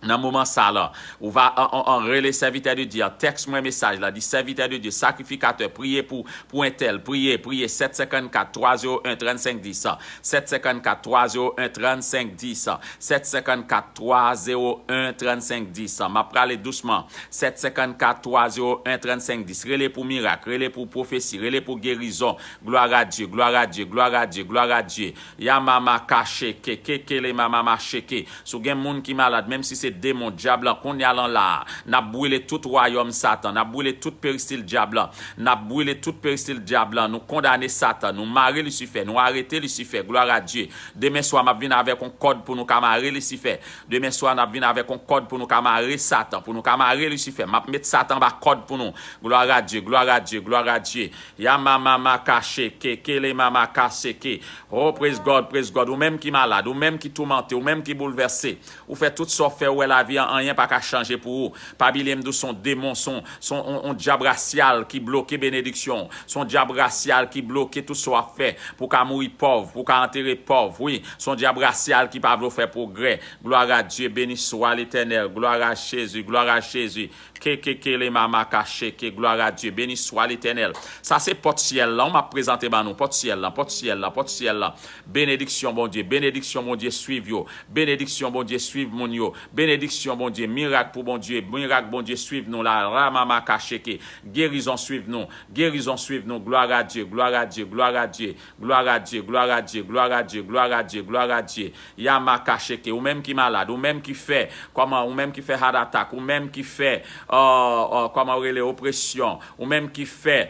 Nan moman sa la, ou va an, an, an rele sèvitè de Dye an, tèks mwen mesaj la, di sèvitè de Dye, sakrifikatè, priye pou, pou entèl, priye, priye, sèt senkannkat twa zewo en trannsenk dis, sèt senkannkat twa zewo en trannsenk dis, sèt senkannkat twa zewo en trannsenk dis. M ap prale dousman, sèt senkannkat twa zewo en trannsenk dis. Rele pou mirak, rele pou pwofesi, rele pou gerizon. Gloire à Dieu, gloire à Dieu, gloire à Dieu, gloire à Dieu. Yamama kacheke, kekele mama macheke. Si w gen moun ki malad, menm si se demon, dyab lan, kounye a lan la, n ap brile tout wayòm Satan, n ap brile tout peristil dyab lan, n ap brile tout peristil dyab lan, nou kondane Satan, nou mare Lisifè, nou arete Lisifè, gloire à Dieu. Demen swa, m ap vin avèk yon kòd pou nou ka mare Lisifè. Demen swa, n ap vin avèk yon kòd pou nou ka mare Satan, pou nou ka mare Lisifè. M ap met Satan anba kòd pou nou. Gloire à Dieu, gloire à Dieu, gloire à Dieu. Yamama makacheke, kele mama kaseke. Oh, praise God, praise God. Ou menm ki malad, ou menm ki toumante, ou menm ki boulvèse. Ou fè tout sa w fè, ou wè lavi an, anyen pa ka chanje pou ou. Pa bliye m di w se yon demon, se yon, se yon, yon, yon dyab rasyal ki bloke benediksyon w. Se yon dyab rasyal ki bloke tout sa w ap fè. Pou w ka mouri pòv, pou w ka antere pòv. Wi, se yon dyab rasyal ki pa vle w fè pwogrè. Gloire à Dieu, beni swa Letènèl. Gloire à Jésus, gloire à Jésus. Ke, ke, ke, le mama kache, ke, gloire à Dieu. Beni swa Letènèl. Sa se pòt syèl lan, m ap prezante ban nou. Pòt syèl lan, pòt syèl lan, pòt syèl lan. Benediksyon Bondye, benediksyon Bondye swiv yo. Benediksyon Bondye swiv moun yo. Benediksyon Bondye, mirak pou Bondye, mirak Bondye swiv nou la. Ra mama kache ke. Gerizon swiv nou, gerizon swiv nou. Gloire à Dieu, gloire à Dieu, gloire à Dieu. Gloire à Dieu, gloire à Dieu, gloire à Dieu, gloire à Dieu, gloire à Dieu. Yama kacheke, ou menm ki malad, ou menm ki fè, kòman, ou menm ki fè heart attack, ou menm ki fè, euh, euh, kòman w rele, opresyon, ou menm ki fè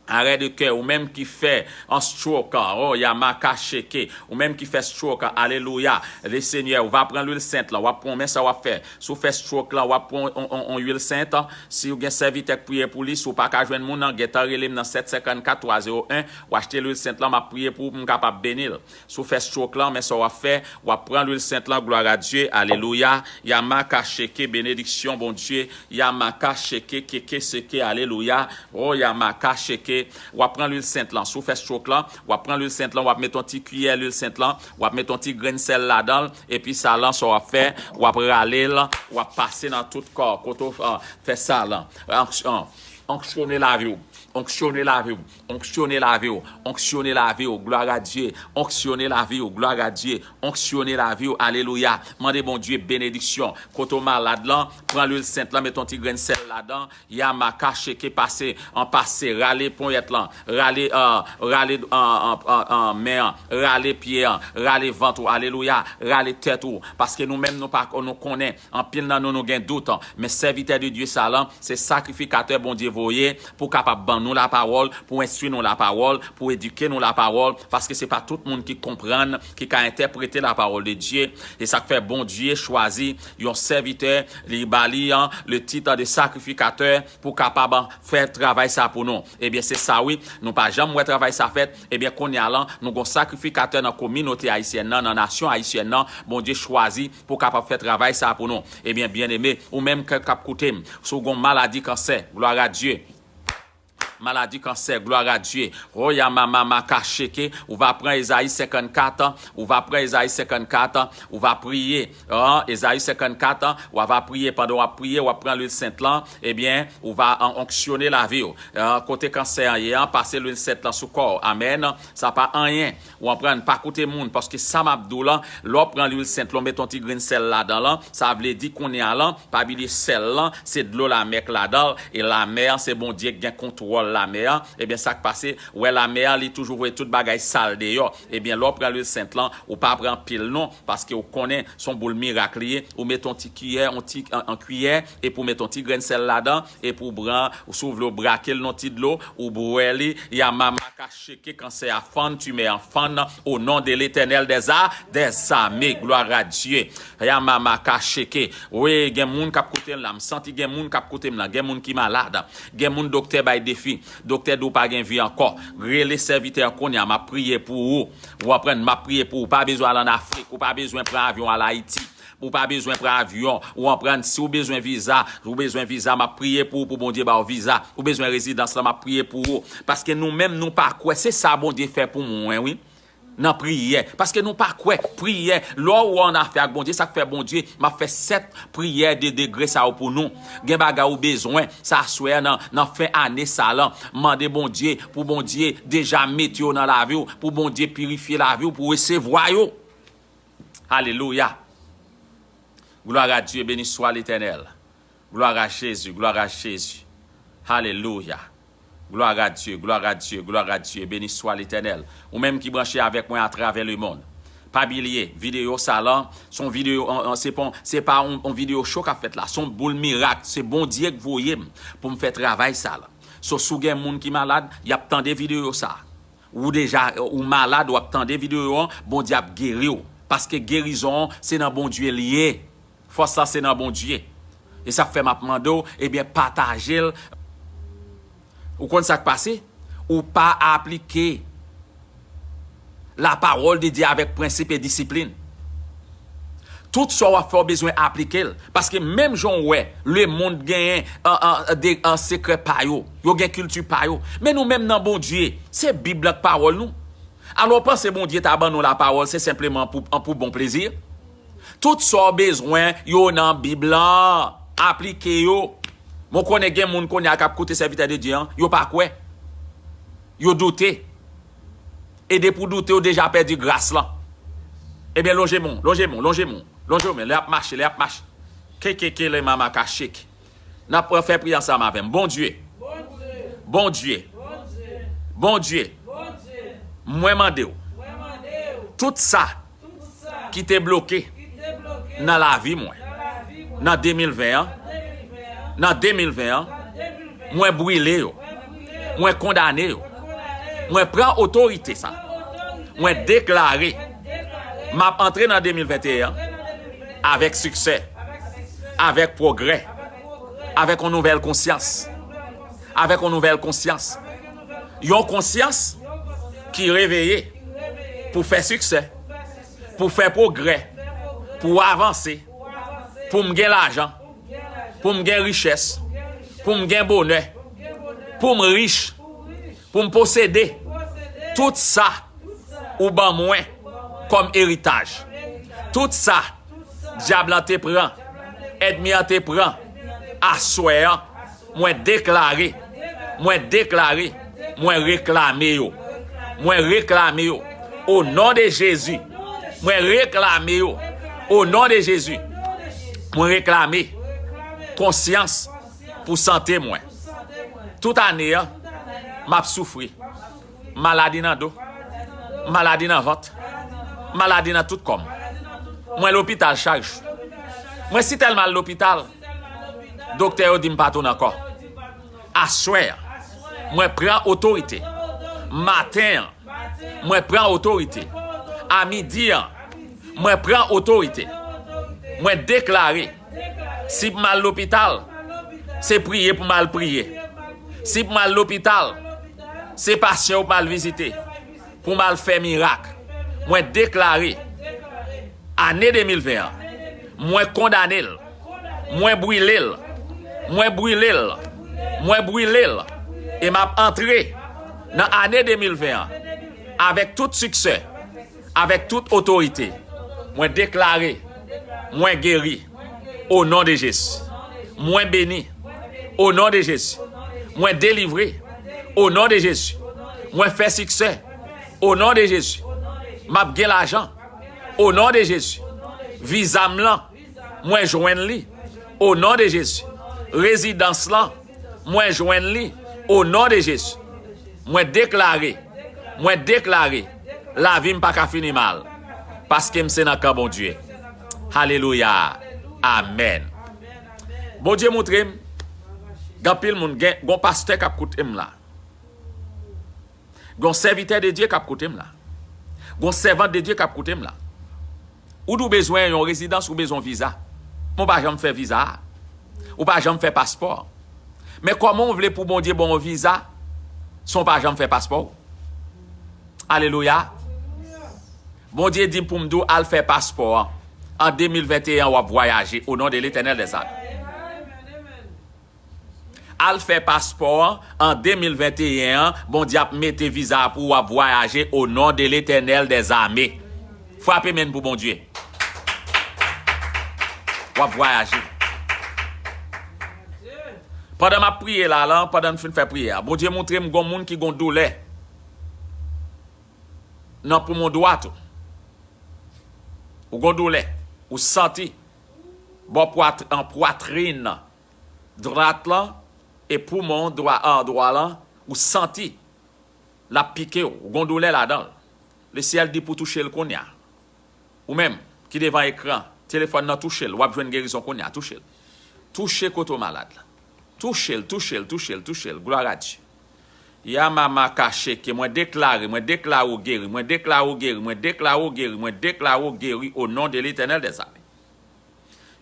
arè de kè, ou menm ki fè an stroke, oh, yama kacheke, ou menm ki fè stroke, alelouya, le Senyè, ou va pran lwil sent lan, w ap pran, men sa w ap fè, si w fè stroke lan, w ap pran on, on, on lwil sent, si w gen sèvitè k priye pou li, si w pa ka jwenn moun nan, gentan rele m nan sèt senkannkat twa zewo en, w achte lwil sent lan, m ap priye pou ou, pou m kapab beni l. Si w fè stroke lan, men sa w ap fè, w ap pran lwil sent lan, gloire à Dieu, alelouya, yama kacheke, benediksyon Bondye, yama kacheke, keke seke, alelouya, oh, yama kacheke, w ap pran lwil sent lan. Si w fè stroke lan, w ap pran lwil sent lan, w ap met yon ti kiyè lwil sent lan, w ap met yon ti grenn sèl ladan l, epi sa lan, sa w ap fè, w ap rale l, w ap pase nan tout kò w, kote w, ah, fè sa lan. Onksyon-, onksyone lavi w. Onksyone lavi w, onksyone lavi w, onksyone lavi w, gloire à Dieu, onksyone lavi w, gloire à Dieu, onksyone lavi w, alelouya. Mande Bondye benediksyon, kote w malad lan, pran lwil sent lan, met yon ti grenn sèl ladan, yama kacheke, pase, an pase, rale ponyèt lan, rale, euh, rale, euh, euh, euh, euh, men an, rale pye an, rale vant ou, alelouya, rale tèt ou, paske nou menm nou pa, nou konnen, anpil nan nou, nou gen dout, men sèvitè de Dye sa lan, se sakrifikatè Bondye voye pou kapab ban nou lapawòl, pou enstwi nou lapawòl, pou edike nou lapawòl, paske se pa tout moun ki konprann, ki ka entèprete lapawòl de Dye. E sa k fè Bondye chwazi yon sèvitè, li ba li an, le tit de sakrifikatè, pou kapab fè travay sa pou nou. Ebyen, se sa wi, nou pa janm wè travay sa fèt. Ebyen, kounye a lan, nou gon sakrifikatè nan kominote ayisyèn nan, nan nasyon ayisyèn nan, Bondye chwazi pou kapab fè travay sa pou nou. Ebyen, byeneme, ou menm k, k ap koute m, si w gon maladi kansè, gloire à Dieu. Maladi kansè, glwa a Dye. Hoya mama maka sheke, ou va pran Ezayi senkannkat, ou va pran Ezayi senkannkat, ou va priye. An, Ezayi senkannkat, w a va priye, pandan w ap priye, w ap pran lwil sent lan, ebyen, ou va an, onksyone lavi w. An, kote kansè an ye an, pase lwil sent lan sou kò w. Amèn. Sa pa anyen. Ou konprann, pa koute moun, paske sa m ap di w lan, lè w pran lwil sent lan, w met yon ti grenn sèl ladan lan, sa vle di kounye a lan, pa bliye sèl lan, se dlo lamè k ladan l, e lamè an, se Bondye k gen kontwòl lamè an. Ebyen, sa k pase, w wè lamè an, li toujou voye tout bagay sal deyò. Ebyen, lè w pran lwil sent lan, ou pa pran anpil non, paske w konnen, se yon boul mirak li ye, ou met yon ti kiyè, yon ti, an, an kiyè, epi w met yon ti grenn sèl ladan, epi w pran, si w vle w brake l nan ti dlo, ou bwè li, ya mama ka sheke, kansè a fann, timè an fann, o non de Letènèl dèza, dèzame, glwa a Dye. Ya mama ka sheke. Wi, gen moun k ap koute m la, m santi gen moun k ap koute m la, gen moun ki malad, gen moun doktè bay defi, doktè di w pa gen vi ankò. Rele sèvitè a kounye a, m ap priye pou ou. Ou konprann, m ap priye pou ou. Ou pa bezwen al ann Afrik, ou pa bezwen pran avyon al Ayiti. Ou pa bezwen pran avyon, ou konprann, si w bezwen viza, ou bezwen viza, m ap priye pou ou, pou Bondye ba w viza. Ou bezwen rezidans lan, m ap priye pou ou. Paske nou menm, nou pa kwè, se sa Bondye fè pou mwen, wi. Nan priyè. Paske nou pa kwè, priyè. Lè w wè w annafè ak Bondye, sa k fè Bondye, m ap fè sèt priyè de degre sa yo pou nou. Gen bagay ou bezwen, sa aswè a nan, nan fen ane sa lan. Mande Bondye, pou Bondye deja mete yo nan lavi w, pou Bondye pirifye lavi w, pou w resevwa yo. Alelouya. Gloire à Dieu, béni soit l'Éternel. Gloire à Jésus, gloire à Jésus. Alelouya. Gloire à Dieu, gloire à Dieu, gloire à Dieu, béni soit l'Éternel. Ou menm ki branche avèk mwen atravè lemonn. Pa bliye, videyo sa lan, se yon videyo, an, an, se pa, se pa yon, yon videyo cho k ap fèt la. Se yon boul mirak. Se Bondye k voye m pou m fè travay sa lan. So, si w gen moun ki malad, y ap tande videyo sa. Ou deja, ou malad, w ap tande videyo an, Bondye ap geri w. Paske gerizon an, se nan Bondye l ye. Fòs la se nan Bondye. E sa k fè m ap mande w, ebyen, pataje l. Ou konn sa k pase? Ou pa aplike la parole de Dieu avèk prensip e disiplin. Tout sa w ap fè, w bezwen aplike l. Paske menm jan w wè, lemonn genyen an, an, de, an sekrè pa yo. Yo gen kilti pa yo. Men nou menm nan Bondye, se Bib lan k pawòl nou. Alò, w panse Bondye ta ban nou lapawòl, se senpleman pou, an pou bon plezi? Tout sa w bezwen, yo nan Bib lan. Aplike yo. Mwen konnen gen moun kounye a k ap koute sèvitè de Dye an, yo pa kwè. Yo doute. E depi w doute, w deja pèdi gras lan. Ebyen, lonje men w, lonje men w, lonje men w, lonje men w, lè y ap mache, lè y ap mache. Kekeke, le mama ka shake. N ap fè priyè ansanm avè m. Bondye. Bondye. Bondye. Mwen mande w. Tout sa ki te bloke nan lavi mwen nan de mil ven an, nan de mil ven an, mwen brile yo. Mwen kondane yo. Mwen pran otorite sa. Mwen deklare m ap antre nan de mil venteyen an avèk siksè, avèk pwogrè, avèk yon nouvèl konsyans, avèk yon nouvèl konsyans. Yon konsyans ki reveye pou fè siksè, pou fè pwogrè, pou avanse, pou m gen lajan, pou m gen richès, pou m gen bonè, pou m rich, pou m posede tout sa ou ban mwen kòm eritaj. Tout sa dyab lan te pran, ènmi an te pran, aswè an, mwen deklare, mwen deklare, mwen reklame yo. Mwen reklame yo. O non de Jezi, mwen reklame yo. O non de Jezi, mwen reklame konsyans pou sante mwen. Tout ane an, m ap soufri. Maladi nan do. Maladi nan vant. Maladi nan tout kò m. Mwen lopital chak jou. Mwen si tèlman al lopital, doktè yo di m pa tounen ankò. Aswè a, mwen pran otorite. Maten an, mwen pran otorite. A midi an, mwen pran otorite. Mwen deklare, si m al lopital, se priye pou m al priye. Si m al lopital, se pasyan yo pou m al vizite, pou m al fè mirak. Mwen deklare, ane de mil ven an, mwen kondane l, mwen brile l, mwen brile l, mwen brile l. E m ap antre nan ane de mil ven an avèk tout siksè, avèk tout otorite. Mwen deklare, mwen geri, o non de Jezi. Mwen beni, o non de Jezi. Mwen delivre, o non de Jezi. Mwen fè siksè, o non de Jezi. M ap gen lajan, o non de Jezi. Viza m lan, mwen jwenn li, o non de Jezi. Rezidans lan, mwen jwenn li, o non de Jezi. Mwen deklare, mwen deklare, lavi m pa ka fini mal, paske m se nan kan Bondye. Alelouya. Amèn. Bondye montre m, gen anpil moun, gen, gon pastè k ap koute m la. Gon sèvitè de Dye k ap koute m la. Gon sèvant de Dye k ap koute m la. Ou di w bezwen yon rezidans, ou bezwen yon viza. Men w pa janm fè viza a. Ou pa janm fè paspò. Men kòman w vle pou Bondye ba w yon viza san w pa janm fè paspò w? Alelouya. Bondye di m pou m di w al fè paspò an. An de mil venteyen w ap vwayaje o non de Letènèl dèzame. Al fè paspò an, an de mil venteyen an, Bondye ap mete viza a pou w, w ap vwayaje o non de Letènèl dèzame. Frape men n pou Bondye. W ap vwayaje. Pandan m ap priye la, la, pandan n fin fè priyè a, Bondye montre m gon moun ki gon doulè nan poumon dwat ou. Ou gon doulè. Ou santi bò pwat-, an pwatrin dwat lan e poumon dwa, an dwa lan, ou santi l ap pike w, ou gon doulè ladan l. Lesyèl di pou touche l kounye a. Ou menm ki devan ekran, telefòn nan touche l, w ap jwenn gerizon kounye a, touche l. Touche kote w malad la. Touche l, touche l, touche l, touche l. Glwa a Dye. Ya mama kacheke, mwen deklare, mwen deklare w geri, mwen deklare w geri, mwen deklare w geri, mwen deklare w geri o non de Letènèl dèzame.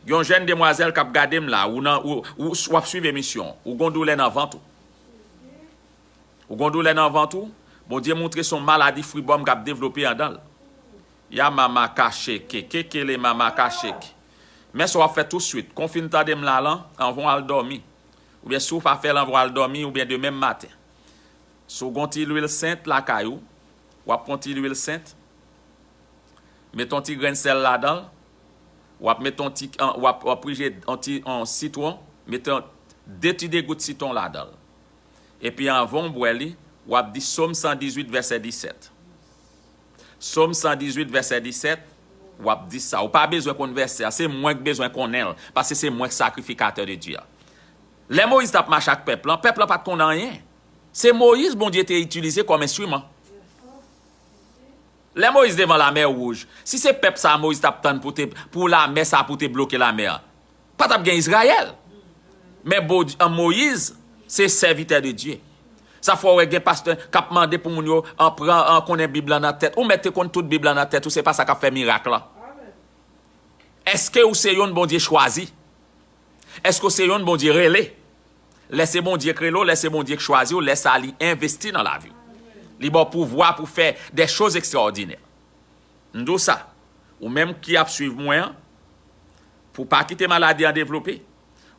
Gen yon jèn demwazèl k ap gade m la, ou nan, ou, ou, w ap swiv emisyon, ou gon doulè nan vant ou. Ou gon doulè nan vant ou, Bondye montre se yon maladi fribòm k ap devlope andan l. Ya mama kacheke, kekele mama kacheke. Men sa w ap fè touswit, kon w fin tande m la lan, anvan w al dòmi. Oubyen si w pa fè l anvan w al dòmi, oubyen demen maten. Si w gon ti lwil sent lakay ou, w ap pran ti lwil sent, met yon ti grenn sèl ladan l, w ap met yon ti, an, w ap, w ap prije yon ti, yon sitwon, met yon, de ti degout sitwon ladan l. Epi anvan w bwè li, w ap di Sòm san dizuit vèsè disèt. Sòm san dizuit vèsè disèt, w ap di sa. Ou pa bezwen konn vèsè a, se mwen k bezwen konnen l, paske se mwen k sakrifikatè de Dye a. Lè Moyiz t ap mache ak pèp lan, pèp lan pa t konn anyen. Se Moyiz Bondye te itilize kòm enstriman. Lè Moyiz devan Lamè Wouj, si se pèp sa a Moyiz t ap tann pou te, pou lamè sa a pou te bloke lamè a, pa t ap gen Izrayèl. Men Bondye, Moyiz se sèvitè de Dye. Sa fè w wè gen pastè k ap mande pou moun yo an pran, an konnen Bib lan nan tèt. Ou mèt te konn tout Bib lan nan tèt ou, se pa sa k ap fè mirak lan. Èske ou se youn Bondye chwazi? Èske w se youn Bondye rele? Lè se Bondye k rele w, lè se Bondye k chwazi w, lè sa a li envesti nan lavi w. Li ba w pouvwa pou fè des choses extraordinaires. M di w sa, ou menm ki ap swiv mwen an, pou w pa kite maladi an devlope,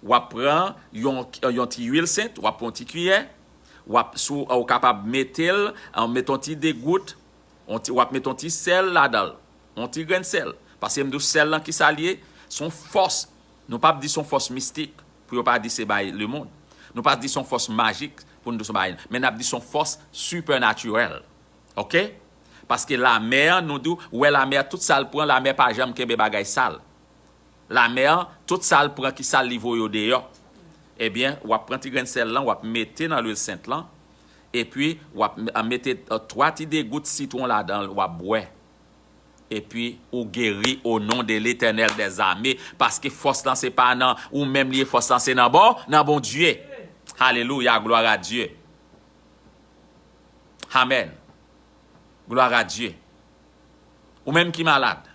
w ap pran yon, yon ti lwil sent, w ap pran yon ti kiyè, w ap, si w, ou kapab mete l, an, met yon ti degout, yon ti, w ap met yon ti sèl ladan l, yon ti grenn sèl. Paske m di w sèl lan ki sa l ye, se yon fòs. Nou p ap di se yon fòs mistik, pou yo pa di se bay lemonn. Nou pa di se yon fòs majik, pou nou di se yon bagay. Men n ap di se yon fòs sipènatirèl. Oke? Paske lamè an, nou di w, ou wè lamè an, tout sa l pran, lamè pa janm kenbe bagay sal. Lamè an, tout sa l pran ki sal, li voye yo deyò. Ebyen, w ap pran ti grenn sèl lan, w ap mete nan lwil sent lan, epi w ap m-, mete, eh, twa ti degout sitwon ladan l, w ap bwè. Epi, ou geri o non de Letènèl dèzame, paske fòs lan se pa nan ou menm li ye, fòs lan se nan bon, nan Bondye. Alelouya, glwa a Dye. Amèn. Glwa a Dye. Ou menm ki malad.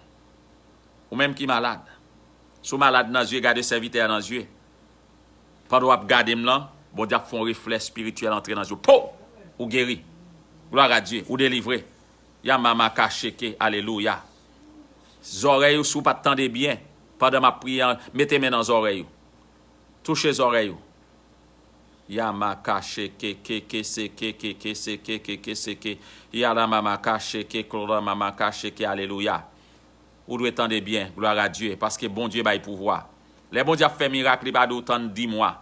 Ou menm ki malad. Si w malad nan zye, gade sèvitè a nan zye. Pandan w ap gade m lan, Bondye ap fè yon reflè espirityèl antre nan zye w. Po! Ou geri. Glwa a Dye. Ou delivre. Ya mama kacheke. Alelouya. Zòrèy ou, si w pa t tande byen, pandan m ap priye an, mete men nan zòrèy ou. Touche zòrèy ou. Yamaka sheke, ke, ke, se, ke, ke, ke, se, ke, ke, ke, se, ke. Yala mama ka sheke, klora mama ka sheke, alelouya. Ou dwe tande byen, glwa a Dye, paske Bondye bay pouvwa. Lè Bondye ap fè mirak, li pa di w tann di mwa.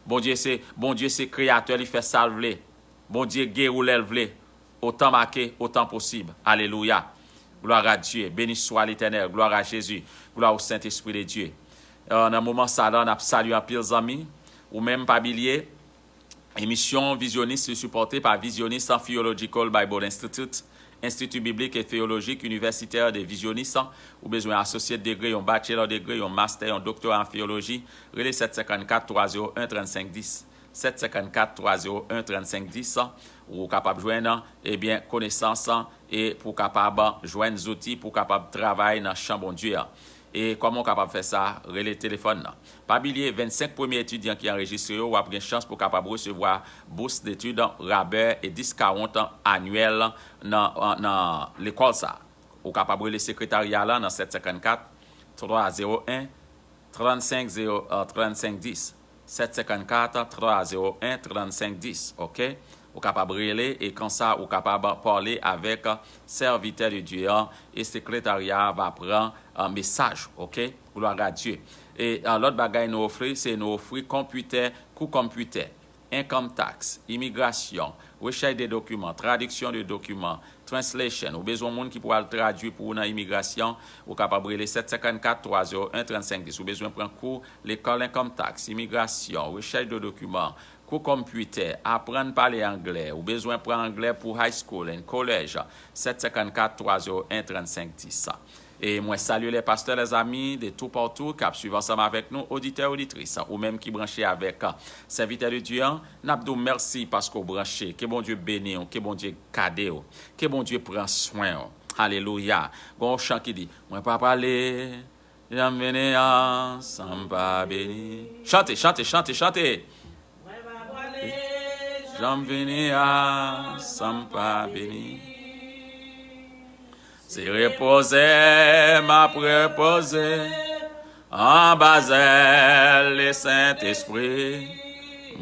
Bondye se, Bondye se kreyatè, li fè sa l vle. Bondye geri w lè l vle. Otan make, otan posib. Alelouya. Gloire à Dieu. Béni soit l'Éternel. Gloire à Jésus. Gloire au Saint-Esprit de Dieu. Euh, nan moman sa la, n ap salye anpil zanmi. Ou menm pa bliye, emisyon Vizyonis li sipòte pa Vizyonis Theological Bible Institute, Institut Biblik e Teyolojik Inivèsitè de Vizyonis. Ou bezwen associate degree, yon bachelor degree, yon master, yon doctorat an teyoloji, rele sèt senkannkat twa zewo en trannsenk dis. Sèt senkannkat twa zewo en trannsenk dis, ou kapab jwenn, ebyen, konesans e pou w kapab jwenn zouti pou w kapab travay nan chan Bondye a. E kòman w kapab fè sa? Rele telefòn nan. Pa bliye, vennsenk premye etidyan ki anrejistre yo, w ap gen chans pou w kapab resevwa bous detid rabè e diskawont anyèl nan, nan lekòl sa a. Ou kapab rele sekretarya la nan sèt senkannkat twa zewo en trannsenk zewo, euh, trannsenk dis, sèt senkannkat twa zewo en trannsenk dis, oke? Ou kapab rele e konsa ou kapab pale avèk sèvitè de Dye an e sekretarya a va pran, euh, mesaj, oke? Gloire à Dieu. E, euh, lòt bagay nou ofri, se nou ofri konpitè, kou konpitè, income tax, imigrasyon, rechèch de dokiman, tradiksyon de dokiman, translation. Ou bezwen moun ki pou al tradui pou ou nan imigrasyon, ou kapab rele sèt senkannkat twa zewo en trannsenk dis. Ou bezwen pran kou lekòl income tax, imigrasyon, rechèch de dokiman, kou konpitè, aprann pale anglè. Ou bezwen pran anglè pou high school and college, sèt senkannkat twa zewo en trannsenk dis. E mwen salye lè pastè, lè zanmi de toupatou k ap swiv ansanm avèk nou, oditè, oditris, ou menm ki branche avèk, euh, sèvitè de Dye an, n ap di w mèsi paske w branche. Ke Bondye beni w, ke Bondye gade w, ke Bondye pran swen w. Alelouya. Gon yon chan ki di, mwen pa prale, jan m vini an, san m pa beni. Chante, chante, chante, chante. Jan m vini a, san m pa beni. Se repoze m ap repoze anba zèl Lesentespri.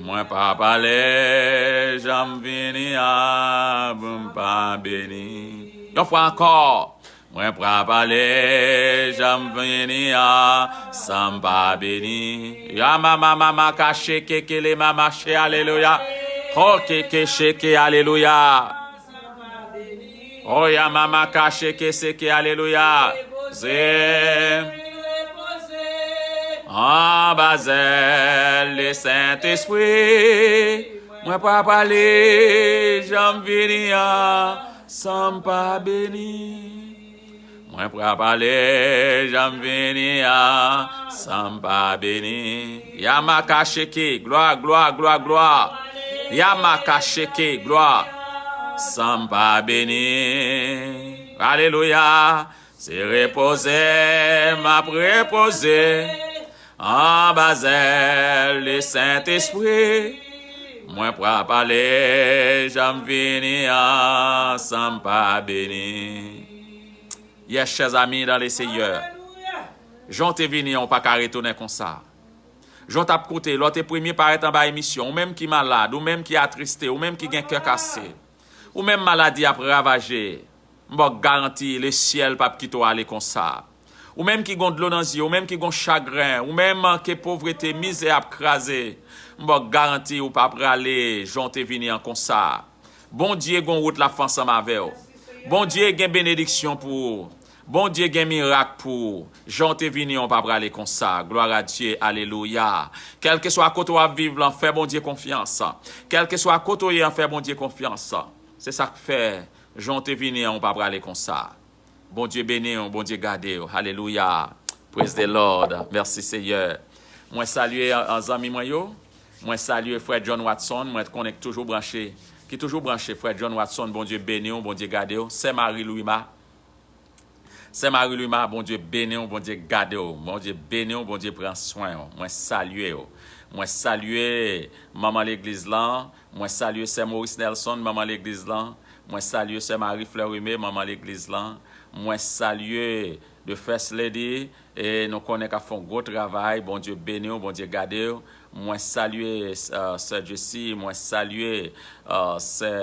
Mwen pa prale jan m vini a, pou m pa beni. Yon fwa ankò. Mwen pa prale jan m vini a, san m pa beni. Ya mama mama ka sheke kele mama she, alelouya. Ho keke sheke, alelouya. Ho ya mama ka sheke seke, alelouya. Ze. Anba zèl Lesentespri. Mwen pa prale jan m vini a, san m pa beni. Mwen pa prale jan m vini a, san m pa beni. Ya maka sheke, glwa, glwa, glwa, glwa. Ya maka sheke, glwa. San m pa beni. Alelouya. Se repoze m ap repoze anba zèl Lesentespri. Mwen pa prale jan m vini an, san m pa beni. Yes, chè zanmi dan le Seyè. Jan w te vini an, ou pa ka retounen konsa. Jan w t ap koute, lè w te premye parèt anba emisyon, ou menm ki malad, ou menm ki atriste, ou menm ki gen kè kase, ou menm maladi ap ravaje, m ba w garanti, lesyèl p ap kite w ale konsa. Ou menm ki gon dlo nan zye, ou menm ki gon chagren, ou menm ke povrete, mizè ap kraze, m ba w garanti ou pa prale jan w te vini an konsa. Bondye gon wout l ap fè ansanm avè w. Bondye gen benediksyon pou ou. Bondye gen mirak pou ou. Jan w te vini an, w pa prale konsa. Gloire à Dieu, alelouya. Kèlkeswa kote w ap viv lan, fè Bondye konfyans. Kèlkeswa kote w ye an, fè Bondye konfyans. Se sa k fè, jan w te vini an, w pa prale konsa. Bondye beni w, Bondye gade w. Alelouya. Praise the Lord. Mèsi, Seyè. Mwen salye, a, zanmi mwen yo. Mwen salye frè John Watson. Mwen konnen ki toujou branche, ki toujou branche, frè John Watson. Bondye beni w, Bondye gade w. Sè Marie Louima. Sè Marie Louima, Bondye beni w, Bondye gade w. Bondye beni w, Bondye pran swen w. Mwen salye w. Mwen salye manman legliz lan. Mwen salye sè Maurice Nelson, manman legliz lan. Mwen salye sè Marie Fleurimé, manman legliz lan. Mwen salye The First Lady, E nou konnen k ap fè yon gwo travay. Bondye beni w, Bondye gade w. Mwen salye uh, Sè Jesi, mwen salye uh, Sè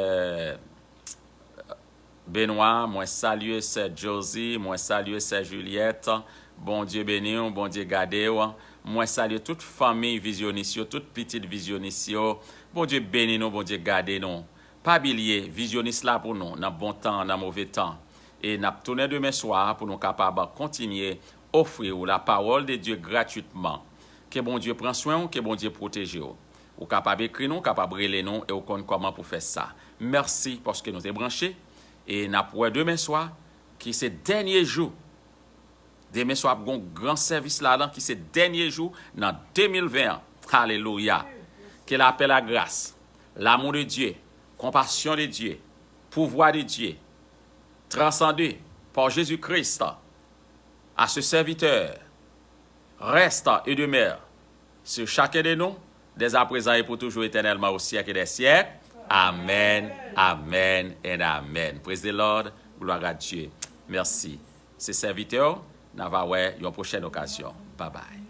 Benoit, mwen salye Sè Josie, mwen salye Sè Juliette. Bondye beni w, Bondye gade w. Mwen salye tout fanmi vizyonis yo, tout pitit vizyonis yo. Bondye beni nou, Bondye gade nou. Pa bilye, vizyonis la pou nou, nan bon tan, nan move tan. E n ap tounen demen swa pou nou kapab kontinye ofri w la pawòl de Dye gratwitman. Ke Bondye pran swen w, ke Bondye pwoteje w. Ou kapab ekri nou, ou kapab rele nou e ou konn kòman pou fè sa. Mèsi paske nou te branche e n ap wè demen swa ki se dènye jou. Demen swa ap gon gran sèvis ladan ki se dènye jou nan de mil ven an. Alelouya. Ke lapè, lagras, lamou de Dye, konpasyon de Dye, pouvwa de Dye, transande pa Jezi Kris, à ce serviteur, reste et demeure sur chacun de nous, dès à présent et pour toujours éternellement au siècle des siècles. Amen, amen, and amen. Praise the Lord, gloire à Dieu. Mèsi. Se sèvitè w, n a va wè yon pwochèn okazyon. Bye bye.